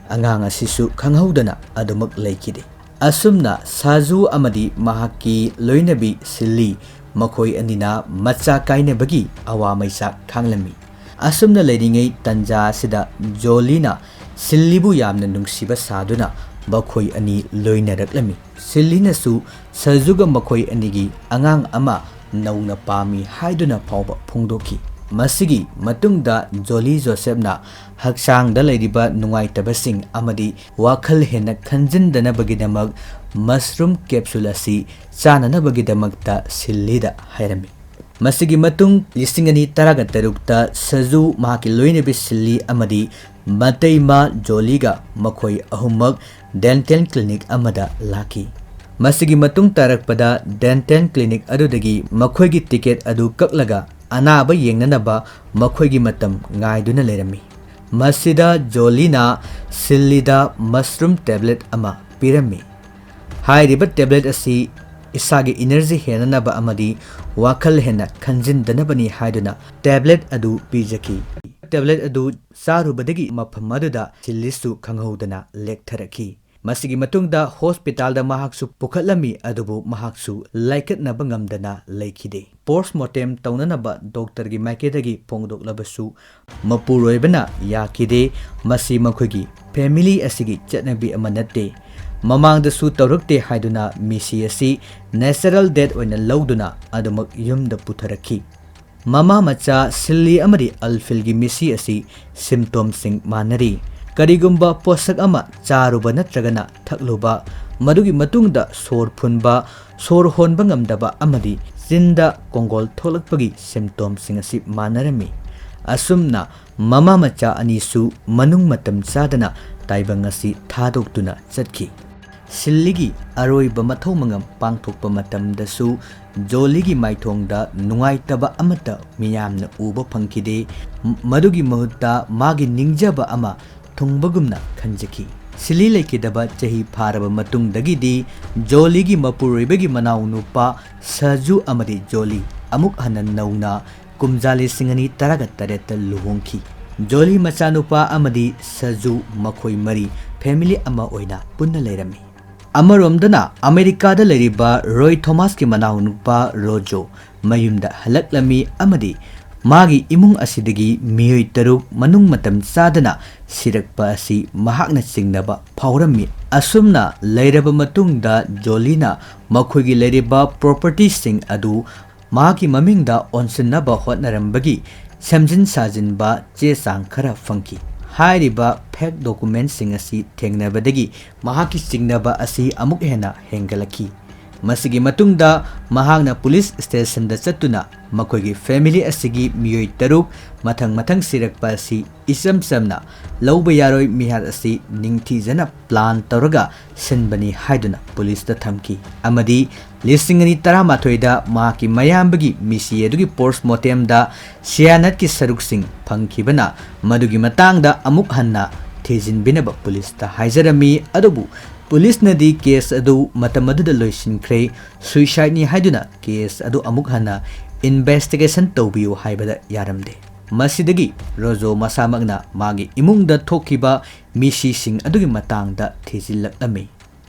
ꯑꯉꯥꯡ ꯑꯁꯤꯁꯨ ꯈꯪꯍꯧꯗꯅ ꯑꯗꯨꯃꯛ ꯂꯩꯈꯤꯗꯦ꯫ ꯑꯁꯨꯝꯅ ꯁꯥꯖꯨ ꯑꯃꯗꯤ ꯃꯍꯥꯛꯀꯤ ꯂꯣꯏꯅꯕꯤ ꯁꯤꯜꯂꯤ, ꯃꯈꯣꯏ ꯑꯅꯤꯅ ꯃꯆꯥ ꯀꯥꯏꯅꯕꯒꯤ ꯑꯋꯥ ꯃꯩꯆꯥꯛ ꯈꯥꯡꯂꯝꯃꯤ꯫ ꯑꯁꯨꯝꯅ ꯂꯩꯔꯤꯉꯩ ꯇꯟꯖꯥ ꯑꯁꯤꯗ ꯖꯣꯂꯤꯅ ꯁꯤꯜꯂꯤꯕꯨ ꯌꯥꯝꯅ ꯅꯨꯡꯁꯤꯕ ꯁꯥꯗꯨꯅ ꯃꯈꯣꯏ ꯑꯅꯤ ꯂꯣꯏꯅꯔꯛꯂꯝꯃꯤ꯫ ꯁꯤꯜꯂꯤꯅꯁꯨ ꯁꯥꯖꯨꯒ ꯃꯈꯣꯏ ꯑꯅꯤꯒꯤ ꯑꯉꯥꯡ ꯑꯃ ꯅꯧꯅ ꯄꯥꯝꯃꯤ ꯍꯥꯏꯗꯨꯅ ꯐꯥꯎꯕ ꯐꯣꯡꯗꯣꯛꯈꯤ꯫ ꯃꯁꯤꯒꯤ ꯃꯇꯨꯡꯗ ꯖꯣꯂꯤ ꯖꯣꯁꯦꯞꯅ ꯍꯛꯆꯥꯡꯗ ꯂꯩꯔꯤꯕ ꯅꯨꯡꯉꯥꯏꯇꯕꯁꯤꯡ ꯑꯃꯗꯤ ꯋꯥꯈꯜ ꯍꯦꯟꯅ ꯈꯟꯖꯤꯟꯗꯅꯕꯒꯤꯗꯃꯛ ꯃꯁꯔꯨꯝ ꯀꯦꯞꯁꯨꯜ ꯑꯁꯤ ꯆꯥꯅꯅꯕꯒꯤꯗꯃꯛꯇ ꯁꯤꯜꯂꯤꯗ ꯍꯥꯏꯔꯝꯃꯤ꯫ ꯃꯁꯤꯒꯤ ꯃꯇꯨꯡ ꯂꯤꯁꯤꯡ ꯑꯅꯤ ꯇꯔꯥꯒ ꯇꯔꯨꯛꯇ ꯁꯖꯨ, ꯃꯍꯥꯛꯀꯤ ꯂꯣꯏꯅꯕꯤ ꯁꯤꯜꯂꯤ ꯑꯃꯗꯤ ꯃꯇꯩꯃ ꯖꯣꯂꯤꯒ ꯃꯈꯣꯏ ꯑꯍꯨꯝꯃꯛ ꯗꯦꯟꯇꯦꯜ ꯀ꯭ꯂꯤꯅꯤꯛ ꯑꯃꯗ ꯂꯥꯛꯈꯤ꯫ ꯃꯁꯤꯒꯤ ꯃꯇꯨꯡ ꯇꯥꯔꯛꯄꯗ ꯗꯦꯟꯇꯦꯜ ꯀ꯭ꯂꯤꯅꯤꯛ ꯑꯗꯨꯗꯒꯤ ꯃꯈꯣꯏꯒꯤ ꯇꯤꯀꯦꯠ ꯑꯗꯨ ꯀꯛꯂꯒ ꯑꯅꯥꯕ ꯌꯦꯡꯅꯅꯕ ꯃꯈꯣꯏꯒꯤ ꯃꯇꯝ ꯉꯥꯏꯗꯨꯅ ꯂꯩꯔꯝꯃꯤ꯫ ꯃꯁꯤꯗ ꯖꯣꯂꯤꯅ ꯁꯤꯜꯂꯤꯗ ꯃꯁꯔꯨꯝ ꯇꯦꯕ꯭ꯂꯦꯠ ꯑꯃ ꯄꯤꯔꯝꯃꯤ꯫ ꯍꯥꯏꯔꯤꯕ ꯇꯦꯕ꯭ꯂꯦꯠ ꯑꯁꯤ ꯏꯁꯥꯒꯤ ꯏꯅꯔꯖꯤ ꯍꯦꯟꯅꯅꯕ ꯑꯃꯗꯤ ꯋꯥꯈꯜ ꯍꯦꯟꯅ ꯈꯟꯖꯤꯟꯗꯅꯕꯅꯤ ꯍꯥꯏꯗꯨꯅ ꯇꯦꯕ꯭ꯂꯦꯠ ꯑꯗꯨ ꯄꯤꯖꯈꯤ꯫ ꯇꯦꯕ꯭ꯂꯦꯠ ꯑꯗꯨ ꯆꯥꯔꯨꯕꯗꯒꯤ ꯃꯐꯝ ꯑꯗꯨꯗ ꯁꯤꯜꯂꯤꯁꯨ ꯈꯪꯍꯧꯗꯅ ꯂꯦꯛꯊꯔꯛꯈꯤ꯫ ꯃꯁꯤꯒꯤ ꯃꯇꯨꯡꯗ ꯍꯣꯁꯄꯤꯇꯥꯜꯗ ꯃꯍꯥꯛꯁꯨ ꯄꯨꯈꯠꯂꯝꯃꯤ, ꯑꯗꯨꯕꯨ ꯃꯍꯥꯛꯁꯨ ꯂꯥꯏꯀꯠꯅꯕ ꯉꯝꯗꯅ ꯂꯩꯈꯤꯗꯦ꯫ ꯄꯣꯁꯃꯣꯔꯇꯦꯝ ꯇꯧꯅꯅꯕ ꯗꯣꯛꯇꯔꯒꯤ ꯃꯥꯏꯀꯩꯗꯒꯤ ꯐꯣꯡꯗꯣꯛꯂꯕꯁꯨ ꯃꯄꯨꯔꯣꯏꯕꯅ ꯌꯥꯈꯤꯗꯦ꯫ ꯃꯁꯤ ꯃꯈꯣꯏꯒꯤ ꯐꯦꯃꯤꯂꯤ ꯑꯁꯤꯒꯤ ꯆꯠꯅꯕꯤ ꯑꯃ ꯅꯠꯇꯦ, ꯃꯃꯥꯡꯗꯁꯨ ꯇꯧꯔꯛꯇꯦ ꯍꯥꯏꯗꯨꯅ ꯃꯤꯁꯤ ꯑꯁꯤ ꯅꯦꯆꯔꯦꯜ ꯗꯦꯠ ꯑꯣꯏꯅ ꯂꯧꯗꯨꯅ ꯑꯗꯨꯃꯛ ꯌꯨꯝꯗ ꯄꯨꯊꯔꯛꯈꯤ꯫ ꯃꯃꯥ ꯃꯆꯥ ꯁꯤꯜꯂꯤ ꯑꯃꯗꯤ ꯑꯜꯐꯤꯜꯒꯤ ꯃꯤꯁꯤ ꯑꯁꯤ symptomꯁꯤꯡ ꯃꯥꯟꯅꯔꯤ꯫ ꯀꯔꯤꯒꯨꯝꯕ ꯄꯣꯠꯁꯛ ꯑꯃ ꯆꯥꯔꯨꯕ ꯅꯠꯇ꯭ꯔꯒꯅ ꯊꯛꯂꯨꯕ, ꯃꯗꯨꯒꯤ ꯃꯇꯨꯡꯗ ꯁꯣꯔ ꯐꯨꯟꯕ, ꯁꯣꯔ ꯍꯣꯟꯕ ꯉꯝꯗꯕ ꯑꯃꯗꯤ ꯆꯤꯟꯗ ꯀꯣꯡꯒꯣꯜ ꯊꯣꯛꯂꯛꯄꯒꯤ symptomꯁꯤꯡ ꯑꯁꯤ ꯃꯥꯟꯅꯔꯝꯃꯤ꯫ ꯑꯁꯨꯝꯅ ꯃꯃꯥ ꯃꯆꯥ ꯑꯅꯤꯁꯨ ꯃꯅꯨꯡ ꯃꯇꯝ ꯆꯥꯗꯅ ꯇꯥꯏꯕꯪ ꯑꯁꯤ ꯊꯥꯗꯣꯛꯇꯨꯅ ꯆꯠꯈꯤ꯫ ꯁꯤꯜꯂꯤꯒꯤ ꯑꯔꯣꯏꯕ ꯃꯊꯧ ꯃꯉꯝ ꯄꯥꯡꯊꯣꯛꯄ ꯃꯇꯝꯗꯁꯨ ꯖꯣꯂꯤꯒꯤ ꯃꯥꯏꯊꯣꯡꯗ ꯅꯨꯡꯉꯥꯏꯇꯕ ꯑꯃꯠꯇ ꯃꯤꯌꯥꯝꯅ ꯎꯕ ꯐꯪꯈꯤꯗꯦ꯫ ꯃ-, ꯃꯗꯨꯒꯤ ꯃꯍꯨꯠꯇ ꯃꯥꯒꯤ ꯅꯤꯡꯖꯕ ꯑꯃ ꯊꯨꯡꯕꯒꯨꯝꯅ ꯈꯟꯖꯈꯤ꯫ ꯁꯤꯜꯂꯤ ꯂꯩꯈꯤꯗꯕ ꯆꯍꯤ ꯐꯥꯔꯕ ꯃꯇꯨꯡꯗꯒꯤꯗꯤ ꯖꯣꯂꯤꯒꯤ ꯃꯄꯨꯔꯣꯏꯕꯒꯤ ꯃꯅꯥꯎꯅꯨꯄꯥ ꯁꯖꯨ ꯑꯃꯗꯤ ꯖꯣꯂꯤ ꯑꯃꯨꯛ ꯍꯟꯅ ꯅꯧꯅ ꯀꯨꯝꯖꯥ ꯂꯤꯁꯤꯡ ꯑꯅꯤ ꯇꯔꯥꯒ ꯇꯔꯦꯠꯇ ꯂꯨꯍꯣꯡꯈꯤ꯫ ꯖꯣꯂꯤ ꯃꯆꯥꯅꯨꯄꯥ ꯑꯃꯗꯤ ꯁꯖꯨ ꯃꯈꯣꯏ ꯃꯔꯤ family ꯑꯃ ꯑꯣꯏꯅ ꯄꯨꯟꯅ ꯂꯩꯔꯝꯃꯤ꯫ ꯑꯃꯔꯣꯝꯗꯅ ꯑꯃꯦꯔꯤꯀꯥꯗ ꯂꯩꯔꯤꯕ ꯔꯣꯏ ꯊꯣꯃꯥꯁꯀꯤ ꯃꯅꯥꯎꯅꯨꯄꯥ ꯔꯣꯖꯣ ꯃꯌꯨꯝꯗ ꯍꯜꯂꯛꯂꯝꯃꯤ ꯑꯃꯗꯤ ꯃꯥꯒꯤ ꯏꯃꯨꯡ ꯑꯁꯤꯗꯒꯤ ꯃꯤꯑꯣꯏ ꯇꯔꯨꯛ ꯃꯅꯨꯡ ꯃꯇꯝ ꯆꯥꯗꯅ ꯁꯤꯔꯛꯄ ꯑꯁꯤ ꯃꯍꯥꯛꯅ ꯆꯤꯡꯅꯕ ꯐꯥꯎꯔꯝꯃꯤ꯫ ꯑꯁꯨꯝꯅ ꯂꯩꯔꯕ ꯃꯇꯨꯡꯗ ꯖꯣꯂꯤꯅ ꯃꯈꯣꯏꯒꯤ ꯂꯩꯔꯤꯕ propertyꯁꯤꯡ ꯑꯗꯨ ꯃꯍꯥꯛꯀꯤ ꯃꯃꯤꯡꯗ ꯑꯣꯟꯁꯤꯟꯅꯕ ꯍꯣꯠꯅꯔꯝꯕꯒꯤ ꯁꯦꯝꯖꯤꯟ ꯁꯥꯖꯤꯟꯕ ꯆꯦ ꯆꯥꯡ ꯈꯔ ꯐꯪꯈꯤ꯫ ꯍꯥꯏꯔꯤꯕ fake documentꯁꯤꯡ ꯑꯁꯤ ꯊꯦꯡꯅꯕꯗꯒꯤ ꯃꯍꯥꯛꯀꯤ ꯆꯤꯡꯅꯕ ꯑꯁꯤ ꯑꯃꯨꯛ ꯍꯦꯟꯅ ꯍꯦꯟꯒꯠꯂꯛꯈꯤ꯫ ꯃꯁꯤꯒꯤ ꯃꯇꯨꯡꯗ ꯃꯍꯥꯛꯅ police stationꯗ ꯆꯠꯇꯨꯅ ꯃꯈꯣꯏꯒꯤ family ꯑꯁꯤꯒꯤ ꯃꯤꯑꯣꯏ ꯇꯔꯨꯛ ꯃꯊꯪ ꯃꯊꯪ ꯁꯤꯔꯛꯄ ꯑꯁꯤ ꯏꯆꯝ ꯆꯝꯅ ꯂꯧꯕ ꯌꯥꯔꯣꯏ, ꯃꯤꯍꯥꯠ ꯑꯁꯤ ꯅꯤꯡꯊꯤꯖꯅ plan ꯇꯧꯔꯒ ꯁꯤꯟꯕꯅꯤ ꯍꯥꯏꯗꯨꯅ policeꯇ ꯊꯝꯈꯤ ꯑꯃꯗꯤ ꯂꯤꯁꯤꯡ ꯑꯅꯤ ꯇꯔꯥꯃꯥꯊꯣꯏꯗ ꯃꯍꯥꯛꯀꯤ ꯃꯌꯥꯝꯕꯒꯤ ꯃꯤꯁꯤ ꯑꯗꯨꯒꯤ post mortemꯗ ꯁꯤꯌꯥꯅꯠꯀꯤ ꯁꯔꯨꯛꯁꯤꯡ ꯐꯪꯈꯤꯕꯅ ꯃꯗꯨꯒꯤ ꯃꯇꯥꯡꯗ ꯑꯃꯨꯛ ꯍꯟꯅ ꯊꯤꯖꯤꯟꯕꯤꯅꯕ policeꯇ ꯍꯥꯏꯖꯔꯝꯃꯤ꯫ ꯑꯗꯨꯕꯨ policeꯅꯗꯤ case ꯑꯗꯨ ꯃꯇꯝ ꯑꯗꯨꯗ ꯂꯣꯏꯁꯤꯟꯈ꯭ꯔꯦ, suicideꯅꯤ ꯍꯥꯏꯗꯨꯅ case ꯑꯗꯨ ꯑꯃꯨꯛ ꯍꯟꯅ investigation ꯇꯧꯕꯤꯌꯨ ꯍꯥꯏꯕꯗ ꯌꯥꯔꯝꯗꯦ꯫ ꯃꯁꯤꯗꯒꯤ ꯔꯣꯖꯣ ꯃꯁꯥꯃꯛꯅ ꯃꯥꯒꯤ ꯏꯃꯨꯡꯗ ꯊꯣꯛꯈꯤꯕ ꯃꯤꯁꯤꯁꯤꯡ ꯑꯗꯨꯒꯤ ꯃꯇꯥꯡꯗ ꯊꯤꯖꯤꯜꯂꯛꯂꯝꯃꯤ꯫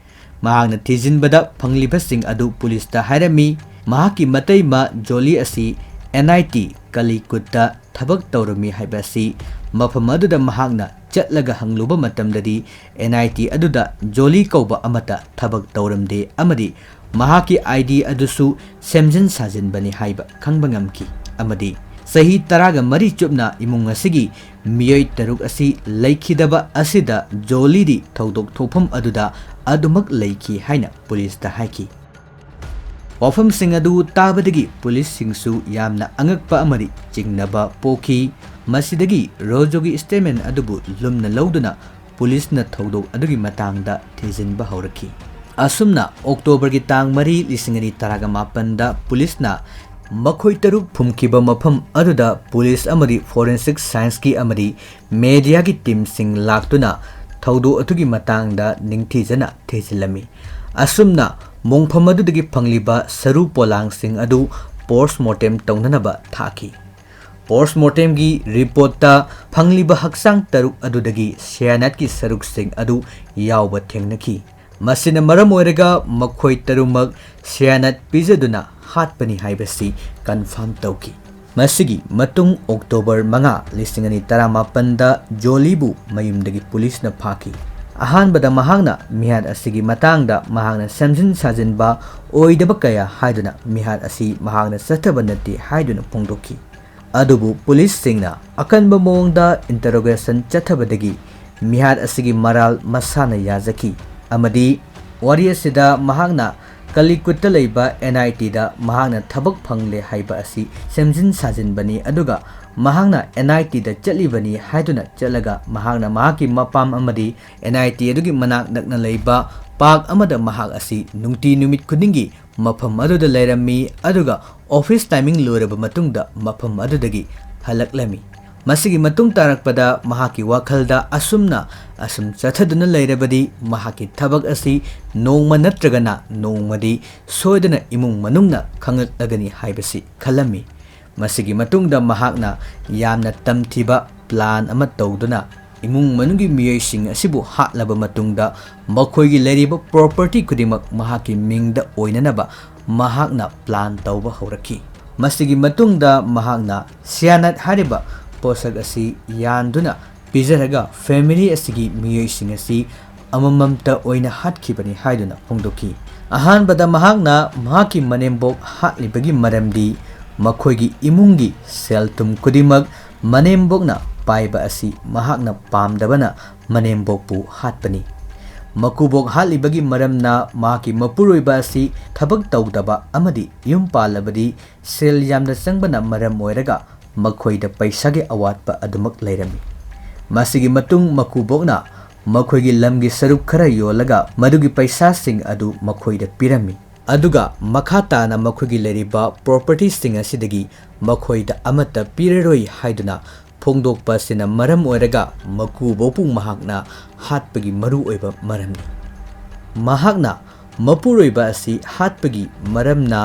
ꯃꯍꯥꯛꯅ ꯊꯤꯖꯤꯟꯕꯗ ꯐꯪꯂꯤꯕꯁꯤꯡ ꯑꯗꯨ policeꯇ ꯍꯥꯏꯔꯝꯃꯤ꯫ ꯃꯍꯥꯛꯀꯤ ꯃꯇꯩꯃ ꯖꯣꯂꯤ ꯑꯁꯤ NIT ꯀꯂꯤꯀꯨꯠꯇ ꯊꯕꯛ ꯇꯧꯔꯝꯃꯤ ꯍꯥꯏꯕ ꯑꯁꯤ ꯃꯐꯝ ꯑꯗꯨꯗ ꯃꯍꯥꯛꯅ ꯆꯠꯂꯒ ꯍꯪꯂꯨꯕ ꯃꯇꯝꯗꯗꯤ NIT ꯑꯗꯨꯗ ꯖꯣꯂꯤ ꯀꯧꯕ ꯑꯃꯠꯇ ꯊꯕꯛ ꯇꯧꯔꯝꯗꯦ ꯑꯃꯗꯤ ꯃꯍꯥꯛꯀꯤ ID ꯑꯗꯨꯁꯨ ꯁꯦꯝꯖꯤꯟ ꯁꯥꯖꯤꯟꯕꯅꯤ ꯍꯥꯏꯕ ꯈꯪꯕ ꯉꯝꯈꯤ꯫ ꯑꯃꯗꯤ ꯆꯍꯤ ꯇꯔꯥꯒ ꯃꯔꯤ ꯆꯨꯞꯅ ꯏꯃꯨꯡ ꯑꯁꯤꯒꯤ ꯃꯤꯑꯣꯏ ꯇꯔꯨꯛ ꯑꯁꯤ ꯂꯩꯈꯤꯗꯕ ꯑꯁꯤꯗ ꯖꯣꯂꯤꯗꯤ ꯊꯧꯗꯣꯛ ꯊꯣꯛꯐꯝ ꯑꯗꯨꯗ ꯑꯗꯨꯃꯛ ꯂꯩꯈꯤ ꯍꯥꯏꯅ ꯄꯨꯂꯤꯁꯇ ꯍꯥꯏꯈꯤ꯫ ꯋꯥꯐꯝꯁꯤꯡ ꯑꯗꯨ ꯇꯥꯕꯗꯒꯤ ꯄꯨꯂꯤꯁꯁꯤꯡꯁꯨ ꯌꯥꯝꯅ ꯑꯉꯛꯄ ꯑꯃꯗꯤ ꯆꯤꯡꯅꯕ ꯄꯣꯛꯈꯤ꯫ ꯃꯁꯤꯗꯒꯤ ꯔꯣꯖꯣꯒꯤ statement ꯑꯗꯨꯕꯨ ꯂꯨꯝꯅ ꯂꯧꯗꯨꯅ ꯄꯨꯂꯤꯁꯅ ꯊꯧꯗꯣꯛ ꯑꯗꯨꯒꯤ ꯃꯇꯥꯡꯗ ꯊꯤꯖꯤꯟꯕ ꯍꯧꯔꯛꯈꯤ꯫ ꯑꯁꯨꯝꯅ ꯑꯣꯛꯇꯣꯕꯔꯒꯤ ꯇꯥꯡ ꯃꯔꯤ, ꯂꯤꯁꯤꯡ ꯑꯅꯤ ꯇꯔꯥꯃꯥꯄꯟꯗ ꯄꯨꯂꯤꯁꯅ ꯃꯈꯣꯏ ꯇꯔꯨꯛ ꯐꯨꯝꯈꯤꯕ ꯃꯐꯝ ꯑꯗꯨꯗ ꯄꯨꯂꯤꯁ ꯑꯃꯗꯤ forensic scienceꯀꯤ ꯑꯃꯗꯤ mediaꯒꯤ teamꯁꯤꯡ ꯂꯥꯛꯇꯨꯅ ꯊꯧꯗꯣꯛ ꯑꯗꯨꯒꯤ ꯃꯇꯥꯡꯗ ꯅꯤꯡꯊꯤꯖꯅ ꯊꯤꯖꯤꯜꯂꯝꯃꯤ꯫ ꯑꯁꯨꯝꯅ ꯃꯣꯡꯐꯝ ꯑꯗꯨꯗꯒꯤ ꯐꯪꯂꯤꯕ ꯁꯔꯨ ꯄꯣꯂꯥꯡꯁꯤꯡ ꯑꯗꯨ post mortem ꯇꯧꯅꯅꯕ ꯊꯥꯈꯤ꯫ Post mortemꯒꯤ reportꯇ ꯐꯪꯂꯤꯕ ꯍꯛꯆꯥꯡ ꯇꯔꯨꯛ ꯑꯗꯨꯗꯒꯤ cyanideꯀꯤ ꯁꯔꯨꯛꯁꯤꯡ ꯑꯗꯨ ꯌꯥꯎꯕ ꯊꯦꯡꯅꯈꯤ꯫ ꯃꯁꯤꯅ ꯃꯔꯝ ꯑꯣꯏꯔꯒ ꯃꯈꯣꯏ ꯇꯔꯨꯃꯛ cyanide ꯄꯤꯖꯗꯨꯅ ꯍꯥꯠꯄꯅꯤ ꯍꯥꯏꯕꯁꯤ confirm ꯇꯧꯈꯤ꯫ ꯃꯁꯤꯒꯤ ꯃꯇꯨꯡ ꯑꯣꯛꯇꯣꯕꯔ ꯃꯉꯥ, ꯂꯤꯁꯤꯡ ꯑꯅꯤ ꯇꯔꯥꯃꯥꯄꯟꯗ ꯖꯣꯂꯤꯕꯨ ꯃꯌꯨꯝꯗꯒꯤ ꯄꯨꯂꯤꯁꯅ ꯐꯥꯈꯤ꯫ ꯑꯍꯥꯟꯕꯗ ꯃꯍꯥꯛꯅ ꯃꯤꯍꯥꯠ ꯑꯁꯤꯒꯤ ꯃꯇꯥꯡꯗ ꯃꯍꯥꯛꯅ ꯁꯦꯝꯖꯤꯟ ꯁꯥꯖꯤꯟꯕ ꯑꯣꯏꯗꯕ ꯀꯌꯥ ꯍꯥꯏꯗꯨꯅ ꯃꯤꯍꯥꯠ ꯑꯁꯤ ꯃꯍꯥꯛꯅ ꯆꯠꯊꯕ ꯅꯠꯇꯦ ꯍꯥꯏꯗꯨꯅ ꯐꯣꯡꯗꯣꯛꯈꯤ꯫ ꯑꯗꯨꯕꯨ ꯄꯨꯂꯤꯁꯁꯤꯡꯅ ꯑꯀꯟꯕ ꯃꯑꯣꯡꯗ interrogation ꯆꯠꯊꯕꯗꯒꯤ ꯃꯤꯍꯥꯠ ꯑꯁꯤꯒꯤ ꯃꯔꯥꯜ ꯃꯁꯥꯅ ꯌꯥꯖꯈꯤ ꯑꯃꯗꯤ ꯋꯥꯔꯤ ꯑꯁꯤꯗ ꯃꯍꯥꯛꯅ ꯀꯂꯤꯀꯨꯠꯇ ꯂꯩꯕ NITꯗ ꯃꯍꯥꯛꯅ ꯊꯕꯛ ꯐꯪꯂꯦ ꯍꯥꯏꯕ ꯑꯁꯤ ꯁꯦꯝꯖꯤꯟ ꯁꯥꯖꯤꯟꯕꯅꯤ, ꯑꯗꯨꯒ ꯃꯍꯥꯛꯅ NITꯗ ꯆꯠꯂꯤꯕꯅꯤ ꯍꯥꯏꯗꯨꯅ ꯆꯠꯂꯒ ꯃꯍꯥꯛꯅ ꯃꯍꯥꯛꯀꯤ ꯃꯄꯥꯝ ꯑꯃꯗꯤ NIT ꯑꯗꯨꯒꯤ ꯃꯅꯥꯛ ꯅꯛꯅ ꯂꯩꯕ park ꯑꯃꯗ ꯃꯍꯥꯛ ꯑꯁꯤ ꯅꯨꯡꯇꯤ ꯅꯨꯃꯤꯠ ꯈꯨꯗꯤꯡꯒꯤ ꯃꯐꯝ ꯑꯗꯨꯗ ꯂꯩꯔꯝꯃꯤ, ꯑꯗꯨꯒ office timing ꯂꯣꯏꯔꯕ ꯃꯇꯨꯡꯗ ꯃꯐꯝ ꯑꯗꯨꯗꯒꯤ ꯍꯜꯂꯛꯂꯝꯃꯤ꯫ ꯃꯁꯤꯒꯤ ꯃꯇꯨꯡ ꯇꯥꯔꯛꯄꯗ ꯃꯍꯥꯛꯀꯤ ꯋꯥꯈꯜꯗ ꯑꯁꯨꯝꯅ ꯑꯁꯨꯝ ꯆꯠꯊꯗꯨꯅ ꯂꯩꯔꯕꯗꯤ ꯃꯍꯥꯛꯀꯤ ꯊꯕꯛ ꯑꯁꯤ ꯅꯣꯡꯃ ꯅꯠꯇ꯭ꯔꯒꯅ ꯅꯣꯡꯃꯗꯤ ꯁꯣꯏꯗꯅ ꯏꯃꯨꯡ ꯃꯅꯨꯡꯅ ꯈꯪꯂꯛꯂꯒꯅꯤ ꯍꯥꯏꯕꯁꯤ ꯈꯜꯂꯝꯃꯤ꯫ ꯃꯁꯤꯒꯤ ꯃꯇꯨꯡꯗ ꯃꯍꯥꯛꯅ ꯌꯥꯝꯅ ꯇꯝꯊꯤꯕ plan ꯑꯃ ꯇꯧꯗꯨꯅ ꯏꯃꯨꯡ ꯃꯅꯨꯡꯒꯤ ꯃꯤꯑꯣꯏꯁꯤꯡ ꯑꯁꯤꯕꯨ ꯍꯥꯠꯂꯕ ꯃꯇꯨꯡꯗ ꯃꯈꯣꯏꯒꯤ ꯂꯩꯔꯤꯕ property ꯈꯨꯗꯤꯡꯃꯛ ꯃꯍꯥꯛꯀꯤ ꯃꯤꯡꯗ ꯑꯣꯏꯅꯅꯕ ꯃꯍꯥꯛꯅ plan ꯇꯧꯕ ꯍꯧꯔꯛꯈꯤ꯫ ꯃꯁꯤꯒꯤ ꯃꯇꯨꯡꯗ ꯃꯍꯥꯛꯅ cyanide ꯍꯥꯏꯔꯤꯕ ꯄꯣꯠꯁꯛ ꯑꯁꯤ ꯌꯥꯟꯗꯨꯅ ꯄꯤꯖꯔꯒ family ꯑꯁꯤꯒꯤ ꯃꯤꯑꯣꯏꯁꯤꯡ ꯑꯁꯤ ꯑꯃꯃꯝꯇ ꯑꯣꯏꯅ ꯍꯥꯠꯈꯤꯕꯅꯤ ꯍꯥꯏꯗꯨꯅ ꯐꯣꯡꯗꯣꯛꯈꯤ꯫ ꯑꯍꯥꯟꯕꯗ ꯃꯍꯥꯛꯅ ꯃꯍꯥꯛꯀꯤ ꯃꯅꯦꯝꯕꯣꯛ ꯍꯥꯠꯂꯤꯕꯒꯤ ꯃꯔꯝꯗꯤ ꯃꯈꯣꯏꯒꯤ ꯏꯃꯨꯡꯒꯤ ꯁꯦꯜ ꯊꯨꯝ ꯈꯨꯗꯤꯡꯃꯛ ꯃꯅꯦꯝꯕꯣꯛꯅ ꯄꯥꯏꯕ ꯑꯁꯤ ꯃꯍꯥꯛꯅ ꯄꯥꯝꯗꯕꯅ ꯃꯅꯦꯝꯕꯣꯛꯄꯨ ꯍꯥꯠꯄꯅꯤ꯫ ꯃꯀꯨꯕꯣꯛ ꯍꯥꯠꯂꯤꯕꯒꯤ ꯃꯔꯝꯅ ꯃꯍꯥꯛꯀꯤ ꯃꯄꯨꯔꯣꯏꯕ ꯑꯁꯤ ꯊꯕꯛ ꯇꯧꯗꯕ ꯑꯃꯗꯤ ꯌꯨꯝ ꯄꯥꯜꯂꯕꯗꯤ ꯁꯦꯜ ꯌꯥꯝꯅ ꯆꯪꯕꯅ ꯃꯔꯝ ꯑꯣꯏꯔꯒ ꯃꯈꯣꯏꯗ ꯄꯩꯁꯥꯒꯤ ꯑꯋꯥꯠꯄ ꯑꯗꯨꯃꯛ ꯂꯩꯔꯝꯃꯤ꯫ ꯃꯁꯤꯒꯤ ꯃꯇꯨꯡ ꯃꯀꯨꯕꯣꯛꯅ ꯃꯈꯣꯏꯒꯤ ꯂꯝꯒꯤ ꯁꯔꯨꯛ ꯈꯔ ꯌꯣꯜꯂꯒ ꯃꯗꯨꯒꯤ ꯄꯩꯁꯥꯁꯤꯡ ꯑꯗꯨ ꯃꯈꯣꯏꯗ ꯄꯤꯔꯝꯃꯤ꯫ ꯑꯗꯨꯒ ꯃꯈꯥ ꯇꯥꯅ ꯃꯈꯣꯏꯒꯤ ꯂꯩꯔꯤꯕ propertyꯁꯤꯡ ꯑꯁꯤꯗꯒꯤ ꯃꯈꯣꯏꯗ ꯑꯃꯠꯇ ꯄꯤꯔꯔꯣꯏ ꯍꯥꯏꯗꯨꯅ ꯐꯣꯡꯗꯣꯛꯄ ꯑꯁꯤꯅ ꯃꯔꯝ ꯑꯣꯏꯔꯒ ꯃꯀꯨꯕꯣꯛꯄꯨ ꯃꯍꯥꯛꯅ ꯍꯥꯠꯄꯒꯤ ꯃꯔꯨꯑꯣꯏꯕ ꯃꯔꯝꯅꯤ꯫ ꯃꯍꯥꯛꯅ ꯃꯄꯨꯔꯣꯏꯕ ꯑꯁꯤ ꯍꯥꯠꯄꯒꯤ ꯃꯔꯝꯅ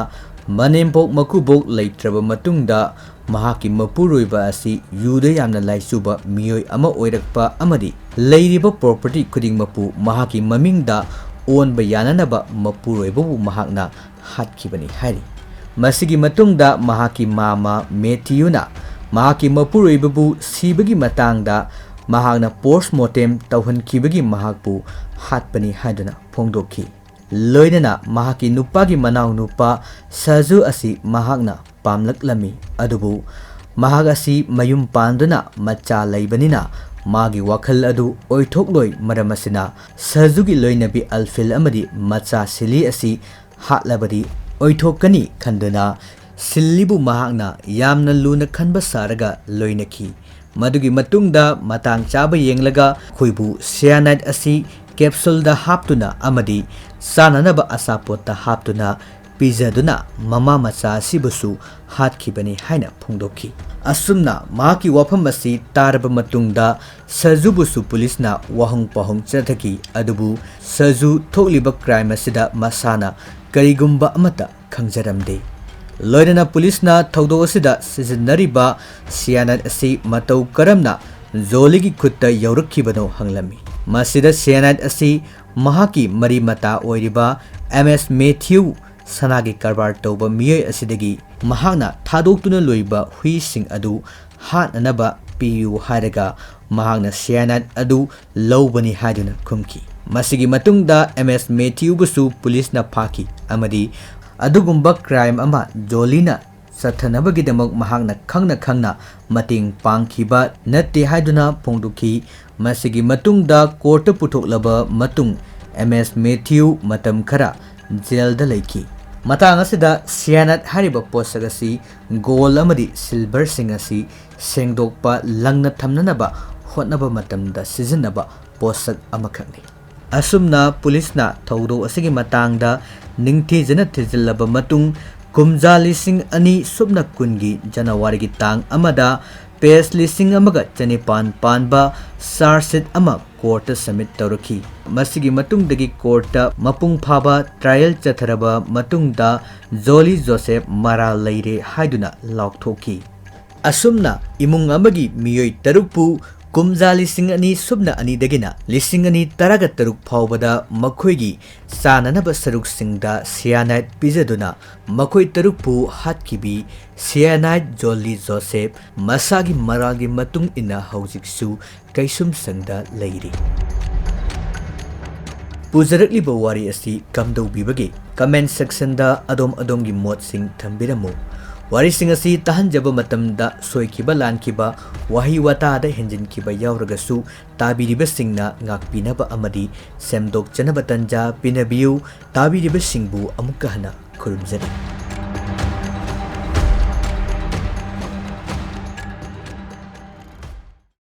ꯃꯅꯦꯝꯕꯣꯛ ꯃꯀꯨꯕꯣꯛ ꯂꯩꯇ꯭ꯔꯕ ꯃꯇꯨꯡꯗ ꯃꯍꯥꯛꯀꯤ ꯃꯄꯨꯔꯣꯏꯕ ꯑꯁꯤ ꯌꯨꯗ ꯌꯥꯝꯅ ꯂꯥꯏꯆꯨꯕ ꯃꯤꯑꯣꯏ ꯑꯃ ꯑꯣꯏꯔꯛꯄ ꯑꯃꯗꯤ ꯂꯩꯔꯤꯕ property ꯈꯨꯗꯤꯡꯃꯛꯄꯨ ꯃꯍꯥꯛꯀꯤ ꯃꯃꯤꯡꯗ ꯑꯣꯟꯕ ꯌꯥꯅꯅꯕ ꯃꯄꯨꯔꯣꯏꯕꯕꯨ ꯃꯍꯥꯛꯅ ꯍꯥꯠꯈꯤꯕꯅꯤ ꯍꯥꯏꯔꯤ꯫ ꯃꯁꯤꯒꯤ ꯃꯇꯨꯡꯗ ꯃꯍꯥꯛꯀꯤ ꯃꯥꯃ ꯃꯦꯊꯤꯌꯨꯅ ꯃꯍꯥꯛꯀꯤ ꯃꯄꯨꯔꯣꯏꯕꯕꯨ ꯁꯤꯕꯒꯤ ꯃꯇꯥꯡꯗ ꯃꯍꯥꯛꯅ post mortem ꯇꯧꯍꯟꯈꯤꯕꯒꯤ ꯃꯍꯥꯛꯄꯨ ꯍꯥꯠꯄꯅꯤ ꯍꯥꯏꯗꯨꯅ ꯐꯣꯡꯗꯣꯛꯈꯤ꯫ ꯂꯣꯏꯅꯅ ꯃꯍꯥꯛꯀꯤ ꯅꯨꯄꯥꯒꯤ ꯃꯅꯥꯎꯅꯨꯄꯥ ꯁꯖꯨ ꯑꯁꯤ ꯃꯍꯥꯛꯅ ꯄꯥꯝꯂꯛꯂꯝꯃꯤ, ꯑꯗꯨꯕꯨ ꯃꯍꯥꯛ ꯑꯁꯤ ꯃꯌꯨꯝ ꯄꯥꯟꯗꯨꯅ ꯃꯆꯥ ꯂꯩꯕꯅꯤꯅ ꯃꯥꯒꯤ ꯋꯥꯈꯜ ꯑꯗꯨ ꯑꯣꯏꯊꯣꯛꯂꯣꯏ꯫ ꯃꯔꯝ ꯑꯁꯤꯅ ꯁꯖꯨꯒꯤ ꯂꯣꯏꯅꯕꯤ ꯑꯜꯐꯤꯜ ꯑꯃꯗꯤ ꯃꯆꯥ ꯁꯤꯂꯤ ꯑꯁꯤ ꯍꯥꯠꯂꯕꯗꯤ ꯑꯣꯏꯊꯣꯛꯀꯅꯤ ꯈꯟꯗꯨꯅ ꯁꯤꯜꯂꯤꯕꯨ ꯃꯍꯥꯛꯅ ꯌꯥꯝꯅ ꯂꯨꯅ ꯈꯟꯕ ꯁꯥꯔꯒ ꯂꯣꯏꯅꯈꯤ꯫ ꯃꯗꯨꯒꯤ ꯃꯇꯨꯡꯗ ꯃꯇꯥꯡ ꯆꯥꯕ ꯌꯦꯡꯂꯒ ꯈꯣꯏꯕꯨ cyanide ꯑꯁꯤ capsuleꯗ ꯍꯥꯞꯇꯨꯅ ꯑꯃꯗꯤ ꯆꯥꯅꯅꯕ ꯑꯆꯥꯄꯣꯠꯇ ꯍꯥꯞꯇꯨꯅ ꯄꯤꯖꯗꯨꯅ ꯃꯃꯥ ꯃꯆꯥ ꯑꯁꯤꯕꯨꯁꯨ ꯍꯥꯠꯈꯤꯕꯅꯤ ꯍꯥꯏꯅ ꯐꯣꯡꯗꯣꯛꯈꯤ꯫ ꯑꯁꯨꯝꯅ ꯃꯍꯥꯛꯀꯤ ꯋꯥꯐꯝ ꯑꯁꯤ ꯇꯥꯔꯕ ꯃꯇꯨꯡꯗ ꯁꯖꯨꯕꯨꯁꯨ ꯄꯨꯂꯤꯁꯅ ꯋꯥꯍꯪ ꯄꯥꯎꯍꯪ ꯆꯠꯊꯈꯤ, ꯑꯗꯨꯕꯨ ꯁꯖꯨ ꯊꯣꯛꯂꯤꯕ crime ꯑꯁꯤꯗ ꯃꯁꯥꯅ ꯀꯔꯤꯒꯨꯝꯕ ꯑꯃꯠꯇ ꯈꯪꯖꯔꯝꯗꯦ꯫ ꯂꯣꯏꯅꯅ ꯄꯨꯂꯤꯁꯅ ꯊꯧꯗꯣꯛ ꯑꯁꯤꯗ ꯁꯤꯖꯤꯟꯅꯔꯤꯕ cyanide ꯑꯁꯤ ꯃꯇꯧ ꯀꯔꯝꯅ ꯖꯣꯂꯤꯒꯤ ꯈꯨꯠꯇ ꯌꯧꯔꯛꯈꯤꯕꯅꯣ ꯍꯪꯂꯝꯃꯤ꯫ ꯃꯁꯤꯗ cyanide ꯑꯁꯤ ꯃꯍꯥꯛꯀꯤ ꯃꯔꯤ ꯃꯇꯥ ꯑꯣꯏꯔꯤꯕ ꯑꯦꯝ ꯑꯦꯁ ꯃꯦꯊ꯭ꯌꯨ, ꯁꯅꯥꯒꯤ ꯀꯔꯕꯥꯔ ꯇꯧꯕ ꯃꯤꯑꯣꯏ ꯑꯁꯤꯗꯒꯤ ꯃꯍꯥꯛꯅ ꯊꯥꯗꯣꯛꯇꯨꯅ ꯂꯣꯏꯕ ꯍꯨꯏꯁꯤꯡ ꯑꯗꯨ ꯍꯥꯠꯅꯅꯕ ꯄꯤꯌꯨ ꯍꯥꯏꯔꯒ ꯃꯍꯥꯛꯅ cyanide ꯑꯗꯨ ꯂꯧꯕꯅꯤ ꯍꯥꯏꯗꯨꯅ ꯈꯨꯝꯈꯤ꯫ ꯃꯁꯤꯒꯤ ꯃꯇꯨꯡꯗ ꯑꯦꯝ ꯑꯦꯁ ꯃꯦꯊ꯭ꯌꯨꯕꯨꯁꯨ ꯄꯨꯂꯤꯁꯅ ꯐꯥꯈꯤ ꯑꯃꯗꯤ ꯑꯗꯨꯒꯨꯝꯕ crime ꯑꯃ ꯖꯣꯂꯤꯅ ꯆꯠꯊꯅꯕꯒꯤꯗꯃꯛ ꯃꯍꯥꯛꯅ ꯈꯪꯅ ꯈꯪꯅ ꯃꯇꯦꯡ ꯄꯥꯡꯈꯤꯕ ꯅꯠꯇꯦ ꯍꯥꯏꯗꯨꯅ ꯐꯣꯡꯗꯣꯛꯈꯤ꯫ ꯃꯁꯤꯒꯤ ꯃꯇꯨꯡꯗ ꯀꯣꯔꯠꯇ ꯄꯨꯊꯣꯛꯂꯕ ꯃꯇꯨꯡ ꯑꯦꯝ ꯑꯦꯁ ꯃꯦꯊ꯭ꯌꯨ ꯃꯇꯝ ꯈꯔ ꯖꯦꯜꯗ ꯂꯩꯈꯤ꯫ ꯃꯇꯥꯡ ꯑꯁꯤꯗ ꯁꯤꯌꯥꯅꯥꯏꯠ ꯍꯥꯏꯔꯤꯕ ꯄꯣꯠꯁꯛ ꯑꯁꯤ ꯒꯣꯜ ꯑꯃꯗꯤ ꯁꯤꯜꯚꯔꯁꯤꯡ ꯑꯁꯤ ꯁꯦꯡꯗꯣꯛꯄ, ꯂꯪꯅ ꯊꯝꯅꯅꯕ ꯍꯣꯠꯅꯕ ꯃꯇꯝꯗ ꯁꯤꯖꯤꯟꯅꯕ ꯄꯣꯠꯁꯛ ꯑꯃꯈꯛꯅꯤ꯫ ꯑꯁꯨꯝꯅ ꯄꯨꯂꯤꯁꯅ ꯊꯧꯗꯣꯛ ꯑꯁꯤꯒꯤ ꯃꯇꯥꯡꯗ ꯅꯤꯡꯊꯤꯖꯅ ꯊꯤꯖꯤꯜꯂꯕ ꯃꯇꯨꯡ, ꯀꯨꯝꯖꯥ ꯂꯤꯁꯤꯡ ꯑꯅꯤ ꯁꯨꯞꯅ ꯀꯨꯟꯒꯤ ꯖꯅꯋꯥꯔꯤꯒꯤ ꯇꯥꯡ ꯑꯃꯗ ꯄꯦꯖ ꯂꯤꯁꯤꯡ ꯑꯃꯒ ꯆꯅꯤꯄꯥꯟ ꯄꯥꯟꯕ ꯆꯥꯔꯖ ꯁꯤꯠ ꯑꯃ ꯀꯣꯔꯠꯇ ꯁꯕꯃꯤꯠ ꯇꯧꯔꯛꯈꯤ꯫ ꯃꯁꯤꯒꯤ ꯃꯇꯨꯡꯗꯒꯤ ꯀꯣꯔꯠꯇ ꯃꯄꯨꯡ ꯐꯥꯕ ꯇ꯭ꯔꯥꯌꯦꯜ ꯆꯠꯊꯔꯕ ꯃꯇꯨꯡꯗ ꯖꯣꯂꯤ ꯖꯣꯁꯦꯐ ꯃꯔꯥꯜ ꯂꯩꯔꯦ ꯍꯥꯏꯗꯨꯅ ꯂꯥꯎꯊꯣꯛꯈꯤ꯫ ꯑꯁꯨꯝꯅ ꯏꯃꯨꯡ ꯑꯃꯒꯤ ꯃꯤꯑꯣꯏ ꯇꯔꯨꯛꯄꯨ ꯀꯨꯝꯖꯥ ꯂꯤꯁꯤꯡ ꯑꯅꯤ ꯁꯨꯞꯅ ꯑꯅꯤꯗꯒꯤꯅ ꯂꯤꯁꯤꯡ ꯑꯅꯤ ꯇꯔꯥꯒ ꯇꯔꯨꯛ ꯐꯥꯎꯕꯗ ꯃꯈꯣꯏꯒꯤ ꯆꯥꯅꯅꯕ ꯁꯔꯨꯛꯁꯤꯡꯗ ꯁꯤꯌꯥꯅꯥꯏꯠ ꯄꯤꯖꯗꯨꯅ ꯃꯈꯣꯏ ꯇꯔꯨꯛꯄꯨ ꯍꯥꯠꯈꯤꯕꯤ ꯁꯤꯌꯥꯅꯥꯏꯠ ꯖꯣꯂꯤ ꯖꯣꯁꯦꯐ ꯃꯁꯥꯒꯤ ꯃꯔꯥꯜꯒꯤ ꯃꯇꯨꯡ ꯏꯟꯅ ꯍꯧꯖꯤꯛꯁꯨ ꯀꯩꯁꯨꯝꯁꯪꯗ ꯂꯩꯔꯤ꯫ ꯄꯨꯖꯔꯛꯂꯤꯕ ꯋꯥꯔꯤ ꯑꯁꯤ ꯀꯝꯗꯧꯕꯤꯕꯒꯦ? ꯀꯃꯦꯟ ꯁꯦꯛꯁꯟꯗ ꯑꯗꯣꯝ ꯑꯗꯣꯝꯒꯤ ꯃꯣꯠꯁꯤꯡ ꯊꯝꯕꯤꯔꯝꯃꯨ꯫ ꯋꯥꯔꯤꯁꯤꯡ ꯑꯁꯤ ꯇꯥꯍꯟꯖꯕ ꯃꯇꯝꯗ ꯁꯣꯏꯈꯤꯕ ꯂꯥꯟꯈꯤꯕ, ꯋꯥꯍꯩ ꯋꯥꯇꯥꯗ ꯍꯦꯟꯖꯤꯟꯈꯤꯕ ꯌꯥꯎꯔꯒꯁꯨ ꯇꯥꯕꯤꯔꯤꯕꯁꯤꯡꯅ ꯉꯥꯛꯄꯤꯅꯕ ꯑꯃꯗꯤ ꯁꯦꯝꯗꯣꯛꯆꯅꯕ ꯇꯟꯖꯥ ꯄꯤꯅꯕꯤꯌꯨ꯫ ꯇꯥꯕꯤꯔꯤꯕꯁꯤꯡꯕꯨ ꯑꯃꯨꯛꯀ ꯍꯟꯅ ꯈꯨꯔꯨꯝꯖꯔꯤ꯫